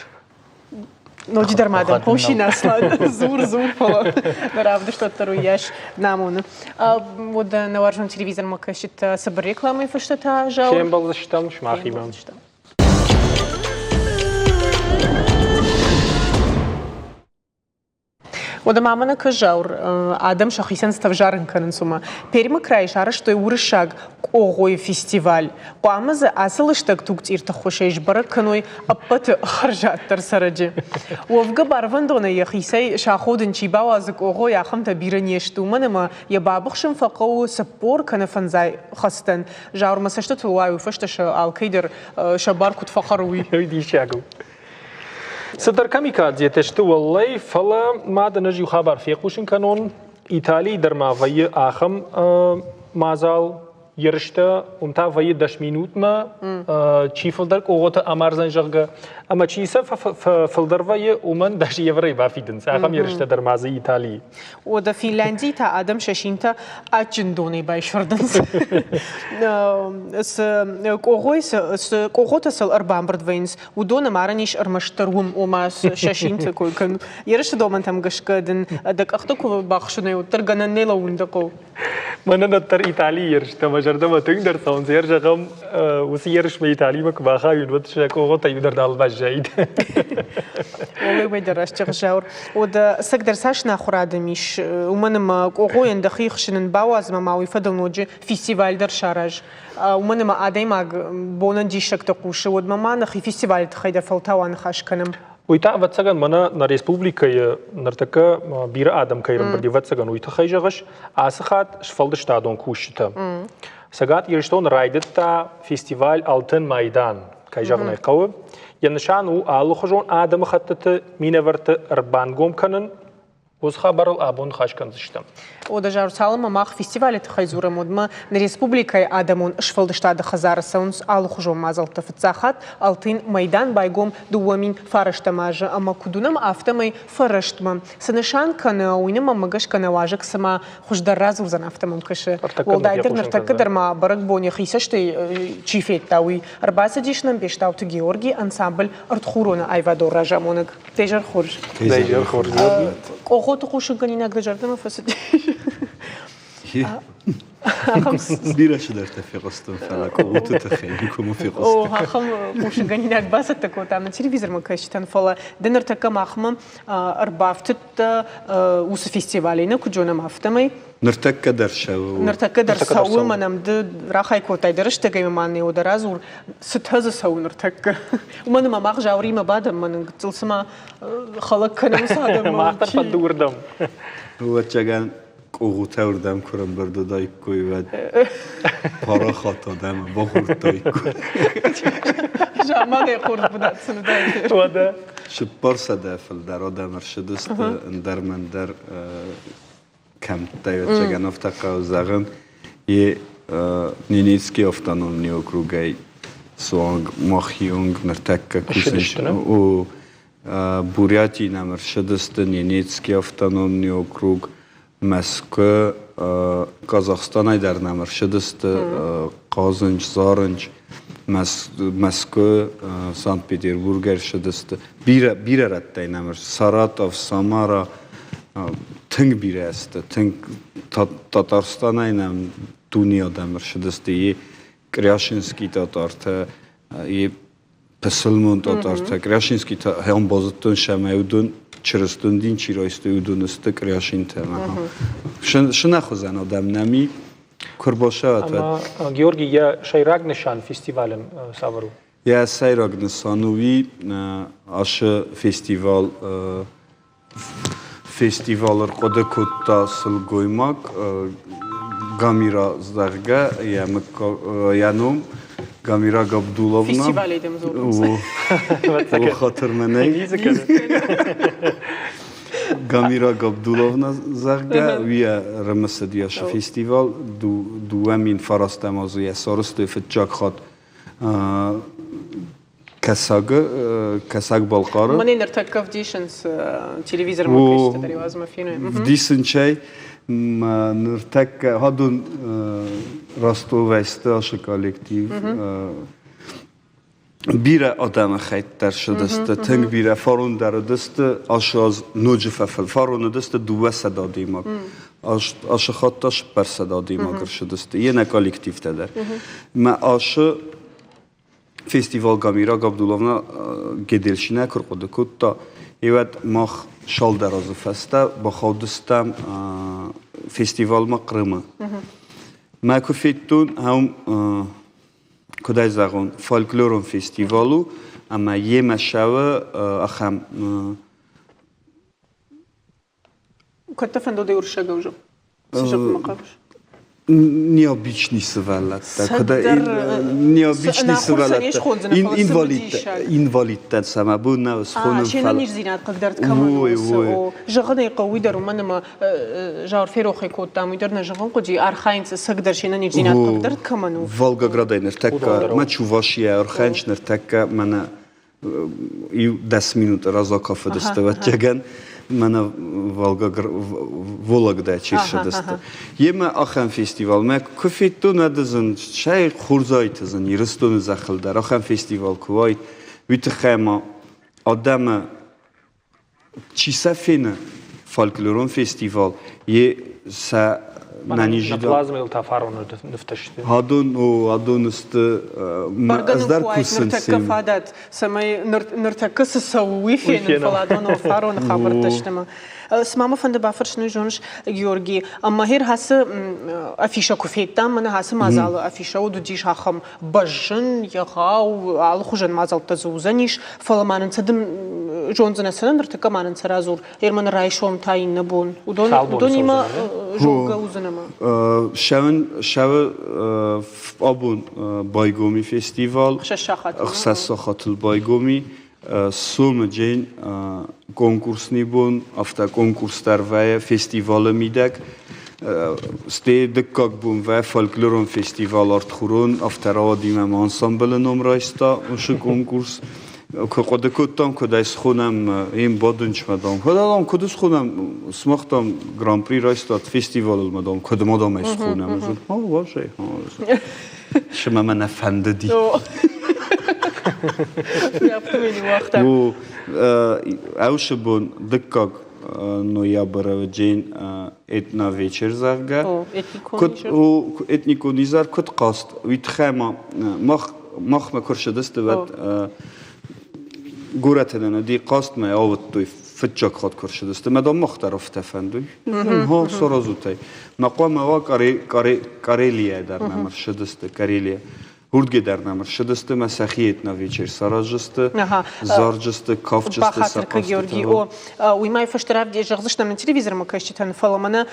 S1: Ноджыдӕр ма дӕм хъусин, Аслан, дзур, дзур, фӕлӕ нӕ равдыст уӕддӕр уыйас намоны. Уӕдӕ нӕ уарзон телевизормӕ кӕсджытӕ цыбыр рекламӕйы фӕстӕ та зауыр.
S2: Фембӕлдзыстӕм сымахимӕ.
S1: Уӕдӕ ма мӕнӕ Кызаур, адӕм сӕхицӕн цытӕ кӕнынц, уымӕ. Пермы крайы сарӕзтой уырыссаг къогъойы фестиваль. Хъуамӕ дзы ацы лыстӕг тугцъирты ххуысӕй сбӕрӕг кӕной ӕппӕты хӕрзаддӕр цӕрӕджы. Уӕвгӕ барвӕндонӕй йӕхицӕй саходын чи бауадзы къогъой, ахӕмтӕ бирӕ не сты, уымӕн ӕмӕ йӕ бабыхсын фӕхъӕуы 40 кӕнӕ фӕндзай хӕстӕн. Зауыр мӕ цӕстытыл уайы, уый фӕстӕ сӕ алкӕй дӕр сӕ бар куыд фӕхӕры, уый.
S2: Уый диссаг у. Цыдӕр камикадзетӕ сты уӕллӕй, фӕлӕ ма дын ӕз иу хабар фехъусын кӕнон. Италийы дӕр ма вӕййы ахӕм мадзал, ерыстӕ, уым та вӕййы 10 минутмӕ, чи фылдӕр къогъоты амардзӕн, зӕгъгӕ. Ӕмӕ чи сӕ фылдӕр вӕййы, уымӕн 10 евройы бафидынц. Ахӕм ерыстӕ дӕр ма дзы Италийы.
S1: Уӕдӕ Финляндийы та адӕм сӕ синтӕ адджын донӕй байсӕрдынц. Цы къогъой, цы къогъотӕ сыл ӕрбамбырд вӕййынц, уыдон ӕмарӕн ис ӕрмӕстдӕр уым, ома сӕ синты кой кӕн. Ерысы домӕнтӕм гӕсгӕ дын дӕ къӕхтӕ куы бахсынай, уӕддӕр гӕнӕн нӕ лӕууын дӕ хъӕуы.
S2: Мӕнӕн уӕддӕр Италийы ерыстӕ мӕ зӕрдӕмӕ тынгдӕр цӕуынц. Ер зӕгъӕм, уыцы ерысмӕ Италимӕ куы бахауин, уӕд сӕ къогъотӕ иу дӕр нал баззаид.
S1: Уымӕй дӕр раст зӕгъыс, Зауыр. Уӕдӕ ӕцӕгдӕр цас нӕ ахуыр адӕм ис, уымӕн ӕмӕ къогъойӕн дӕхи хсынын бауадз ӕмӕ ма уый фӕдыл ноджы фестиваль дӕр сараз. Уымӕн ӕмӕ адӕймаг бонӕн диссӕгтӕ хъусы, уӕдмӕ ма нӕхи фестивалы тыххӕй дӕр фӕлтау аныхас кӕнӕм.
S2: Уый та, ӕвӕццӕгӕн, мӕнӕ нӕ республикӕйы ныртӕккӕ бирӕ адӕм кӕй ӕрӕмбырд, ӕвӕццӕгӕн, уый тыххӕй зӕгъыс, ацы хатт сфӕлдыстадон кусджытӕ. Цӕгат Ирыстоны райдыдта фестиваль «Алтын Майдан», кӕй зӕгъын ӕй хъӕуы. Йӕ нысан у алыхуызон адӕмыхӕттыты минӕвӕртты ӕрбангом кӕнын. Уыцы хабарыл абон ныхас кӕндзыстӕм.
S1: Одажар, цалынмӕ мах фестивалы тыххӕй дзурӕм, уӕдмӕ нӕ республикӕйы адӕмон сфӕлдыстады хӕдзары цӕуынц алыхуызон мадзӕлттӕ. Фыццаг хатт Алтын Майдан байгом 2009 азы ӕмӕ куыд уынӕм, афтӕмӕй фӕрӕстмӕ. Цы нысан кӕны, уый нын мӕнмӕ гӕсгӕ нӕ уазӕг цыма хуыздӕр радзурдзӕн, афтӕ мӕм кӕсы. Уӕлдайдӕр ныртӕккӕ дӕр ма бӕрӕгбон йӕхи цӕстӕй чи федта, уый. Ӕрбацыдис нӕм Бестауты Георгий ансамбль «Ӕртхурон-ы аивадон разамонӕг. Дӕ хорз.
S2: Дӕ хорз.
S1: Къохоты хъусынгӕнинаг дӕ зӕрдӕмӕ фӕцыди?
S15: Бирӕ цыдӕртӕ фехъуыстон, фӕлӕ къогъоты тыххӕй никуы фехъуыстон.
S1: О, ахӕм хъусынгӕнинаг бацӕттӕ кодтам нӕ телевизормӕ кӕсджытӕн, фӕлӕ ды ныртӕккӕ махмӕ ӕрбафтыдтӕ уыцы фестивалӕй, нӕ куыд зонӕм, афтӕмӕй.
S15: Ныртӕккӕ дӕр цӕуы.
S1: Ныртӕккӕ дӕр цӕуы, мӕнӕм ды рахай кодтай дӕ рӕстӕгӕй мӕ ма не дӕ радзур, цытӕ дзы цӕуы ныртӕккӕ. Уымӕн ӕмӕ мах Зауыримӕ бадӕм, мӕнӕн гыццыл цыма хӕлӕг кӕнӕм уыцы адӕммӕ.
S2: Мах дӕр фӕнды уырдӕм.
S15: Ӕвӕццӕгӕн, къогъутӕ уырдӕм куы рӕмбырд уыдаиккой, уӕд парахат адӕмы бахордтаиккой.
S1: Заманайы хорз бынат сын уыдаид.
S2: Уӕдӕ.
S15: 400 фылдӕр адӕм ӕрцыдысты ӕндӕр-мӕндӕр кӕмттӕй, ӕвӕццӕгӕн, афтӕ хъӕуы зӕгъын. И Ненецкий автономный округӕй суанг махи онг ныртӕккӕ кусынц. Бурятийы нӕм ӕрцыдысты Ненецкий автономный округ, Мӕскуы, Казахстанӕй дӕр нӕм ӕрцыдысты Хъазынч, Зарынч, Мӕскуы, Санкт-Петербургӕй ӕрцыдысты. Бирӕ, бирӕ рӕттӕй нӕм ӕрцыдысты. Саратов, Самара, Тынг бирӕ сты, тынг Татарстанӕй нӕм дуне адӕм ӕрцыдысты, е Кряшинский татартӕ, е пысылмон татартӕ. Кряшинский та хӕм базыдтон сӕмӕ уыдон чырыстон дин чи райстой, уыдон сты Кряшинтӕ. Сынӕхуызӕн адӕм нӕм и. Куы ӕрбацӕуат,
S2: Ӕмӕ Георгий, йӕ сӕйраг нысан фестивалӕн цавӕр у?
S15: Йӕ сӕйраг нысан у уый, ацы фестивал Фестивал ӕрхъуыды кодта сылгоймаг Гамира, зӕгъгӕ, йӕ ном Гамира Габдуловна.
S1: Фестивалӕй дӕм дзурынц.
S15: О, хатыр мӕнӕй. Гамира Габдуловна, зӕгъгӕ, уый ӕрымысыд йӕ фестивал 2009 азы йӕ сарӕзтой фыццаг хатт Кӕсӕгы, Кӕсӕг-Балхъары.
S1: Мӕнӕ ныртӕккӕ вдисынц телевизормӕ кӕсджытӕ дӕр уадзмӕ феной.
S15: Вдисынчӕй ныртӕккӕ адон Ростовӕй сты ашы коллектив. Бирӕ адӕмы хӕйттӕ рсыдысты, тынг бирӕ. Фарон дӕр уыдысты, ашы аз ноджы фӕфыл. Фарон уыдысты 200 адӕймаг. Ашы хатт та 400 адӕймаг ӕрсыдысты. Йе нӕ коллективтӕ дӕр. Мӕ ашы Фестивал Гамира Габдуловна Геделшинӕ куы рхъуыды кодта, уӕд мах цалдӕр азы фӕстӕ бахаудыстӕм фестивалмӕ Хъырымы. Мӕ куы федтон, ам куыд ӕй зӕгъон, фольклорон фестивал у, ӕмӕ йемӕ сӕуы ахӕм
S1: Кӕд дӕ фӕндыд уырыссагау зӕгъ? Цы зӕгъынмӕ хъавыс?
S15: Необычный сывӕллӕттӕ. Необычный сывӕллӕттӕ. Инвалидтӕ, инвалидтӕ сӕмӕ бон нӕ схонын.
S1: Се нӕниздзинад хъыгдард кӕмӕн у, зӕгъын ӕй хъӕуы, уый дӕр уымӕн ӕмӕ Зауыр ферохӕй кодтам, уый дӕр нӕ зӕгъын хъуыди, архайынц ӕцӕгдӕр се нӕниздзинад хъыгдард кӕмӕн у.
S15: Волгоградӕй ныртӕккӕ, мӕ Чувашийӕ архайынц ныртӕккӕ мӕнӕ иу 10 минуты разакафыдысты, ӕвӕццӕгӕн, мӕнӕ Вологдӕ чи ссыдысты. Йемӕ ахӕм фестивалмӕ куы федтон, уӕд ын сӕй хорзайты зын Ирыстоны зӕххыл дӕр ахӕм фестивал куы уаид, уый тыххӕй ма адӕмы Чи сӕ фены фольклорон фестивал, е сӕ
S2: нӕниздзинад. Плазмӕйыл та фароны нывтӕ сты.
S15: Адон, о, адон сты.
S1: Ӕз дӕр кусын ныртӕккӕ фадат, цӕмӕй ныртӕккӕ цы цӕуы, уый фенын, фӕлӕ адон фароны хабӕрттӕ сты. Цыма мӕ фӕнды бафӕрсын, уый зоныс, Георги, ӕмӕ гъер ацы афишӕ куы федтам, мӕнӕ ацы мадзалы афишӕ уыдис ахӕм бӕззын, егъау, алыхуызӕн мадзӕлттӕ дзы уыдзӕнис, фӕлӕ ма нын цы дын зондзынӕ, цы ныртӕккӕ ма нын цы радзур, Ерманы райсом та иннӕ бон. Уыдон, уыдонимӕ зонгӕ уыдзынӕ ма?
S15: Сӕуын, сӕуы абон байгоми фестивал. Ӕхсӕз сахатыл байгоми. Сомы день конкурсный бон, афтӕ конкурс дӕр вӕййы фестивалы мидӕг. Стӕй дыккаг бон вӕййы фольклорон фестивал Артхурон, афтӕ рауадимӕ ма ансамблы ном райста уыцы конкурс. Куы хъуыды кодтам, куыд ӕй схонӕм, им бадынчмӕ дам. Фӕлӕ дам, куыд схонӕм, сымах дам гран-при райстат фестивалыл ма дам, куыд ма дам ӕй схонӕм. Ӕз уазӕй. Цымӕ мӕ нӕ фӕндыди. У ӕвсы бон дыккаг ноябры день этновечер, зӕгъгӕ. Куыд этникон изӕр куыд хъазт, уый тыххӕй ма мах махмӕ куы рцыдысты, уӕд горӕты нын уыди хъазтмӕ ауыдтой фыццаг хатт куы рцыдысты. Мӕ дам мах дӕр афтӕ фӕнды. Ха, саразут ӕй. Мӕ хъуамӕ уа Карелийӕ дӕр нӕм ӕрцыдысты, Карелия. Уырдгӕ дӕр нӕм ӕрцыдысты мӕ сӕхи этновечер саразджысты, зарджысты, кафджысты,
S1: Бахатыр кӕ, Георгий, о, уый ма фӕстӕ зӕгъдзыстӕм нӕ телевизормӕ кӕсджытӕн, фӕлӕ мӕнӕ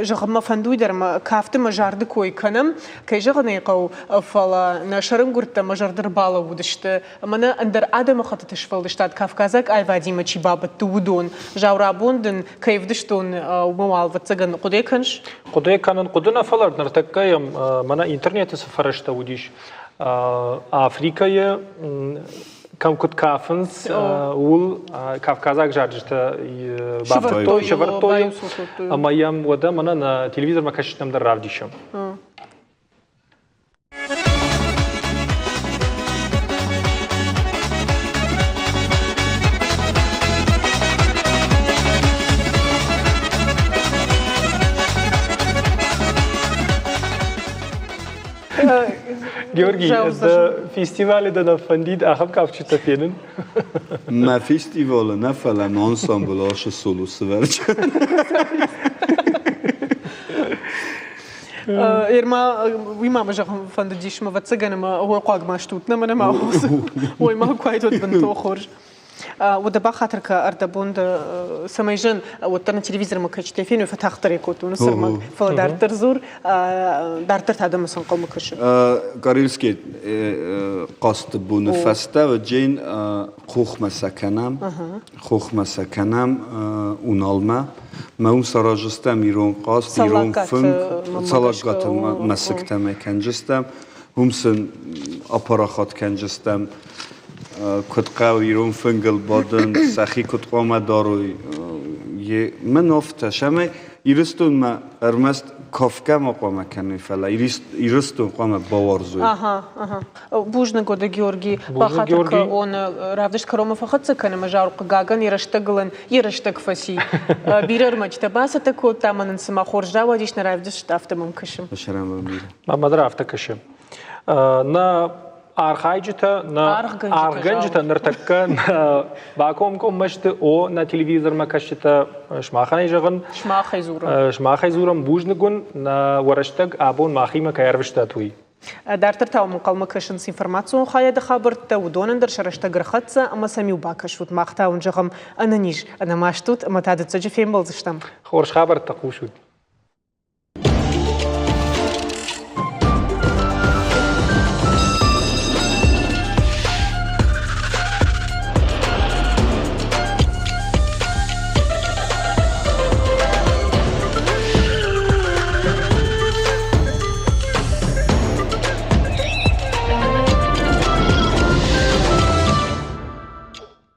S1: зӕгъынмӕ фӕндуй дӕр ӕмӕ кафты мӕ зарды кой кӕнӕм, кӕй зӕгъын ӕй хъӕуы, фӕлӕ нӕ сӕрынгуырдтӕ мӕ зӕрды рбалӕууыдысты мӕнӕ ӕндӕр адӕмыхӕттыты сфӕлдыстад кавказаг аивадимӕ чи бабӕтты, уыдон. Зауырабон дын кӕй ӕвдыстон, уымӕ уал, ӕвӕццӕгӕн, хъуыды кӕныс?
S2: Хъуыды кӕнын, хъуыды нӕ, фӕлӕ ныртӕккӕ йӕм мӕнӕ интернеты цы фӕрӕзтӕ уыдис, Африкӕйы кӕм куыд кафынц, ууыл кавказаг зарджытӕ бафтыдтой, сӕвӕрдтой, ӕмӕ йӕм уӕдӕ мӕнӕ нӕ телевизормӕ кӕсджытӕм дӕр равдисӕм. Георгий, фестивалы дӕ нӕ фӕндид ахӕм кафджытӕ фенын?
S15: Мӕ фестивалы нӕ, фӕлӕ мӕ ансамблы ашы соло сывӕрджын.
S1: Ерма, уый ма мӕ зӕгъын фӕндыдис, мӕ ӕвӕццӕгӕн ӕмӕ уой хъуаг ма стут, нӕ мӕ нӕма ой ма куы айтот бынтон хорз. Уӕдӕ бахатыр кӕ ӕрдӕбон дӕ цӕмӕй зын, уӕддӕр нӕ телевизормӕ кӕсджытӕ феной, фӕтагъддӕр кодтон сӕрмӕг. Фӕлӕ дарддӕр дзур, дарддӕр та адӕмы цы ӕнхъӕлмӕ кӕсы?
S15: Карельский хъазты боны фӕстӕ Джейн хохмӕ сӕ кӕнӕм, хохмӕ сӕ кӕнӕм Уналмӕ. Мӕ уым саразыстӕм ирон хъазт, ирон фынг, Цӕллаггаты мӕсыгтӕм кӕнджыстӕм, уым сын апарахат кӕнджыстӕм куыд хъӕуы ирон фынгыл бадын, сӕхи куыд хъуамӕ дарой, мӕн афтӕ, цӕмӕй Ирыстонмӕ ӕрмӕст кафгӕ ма хъуамӕ кӕной, фӕлӕ Ирыстон хъуамӕ бауарзой.
S1: Ага, ага. Бузныг, Ода Георгий. Бахатыр кӕ, он равдыст кӕронмӕ фӕхӕццӕ кӕны мӕ заур хъыгагӕн йӕ рӕстӕгыл йӕ рӕстӕг фӕци. Бирӕ ӕрмӕджытӕ бацӕттӕ кодта, ӕмӕ нын цыма хорз рауадис нӕ равдыст, афтӕ мӕм кӕсы.
S2: Мӕнмӕ дӕр афтӕ кӕсы. Нӕ архайджытӕ, нӕ аргъгӕнджытӕ ныртӕккӕ бакомкоммӕ сты, о, нӕ телевизормӕ кӕсджытӕ, сымахӕн зӕгъын.
S1: Сымахӕй дзурӕм.
S2: Сымахӕй дзурӕм, бузныг уын, нӕ уӕ рӕстӕг абон махимӕ кӕй ӕрвыстат, уый.
S1: Дарддӕр та уӕм ӕнхъӕлмӕ кӕсынц информацион хайады хабӕрттӕ, уыдонӕн дӕр сӕ рӕстӕг ӕрхӕццӕ ӕмӕ сӕм-иу бакӕсут. Мах та уын зӕгъӕм ӕнӕниз, ӕнӕмаст ут ӕмӕ та дыццӕджы фембӕлдзыстӕм.
S2: Хорз хабӕрттӕ хъусут.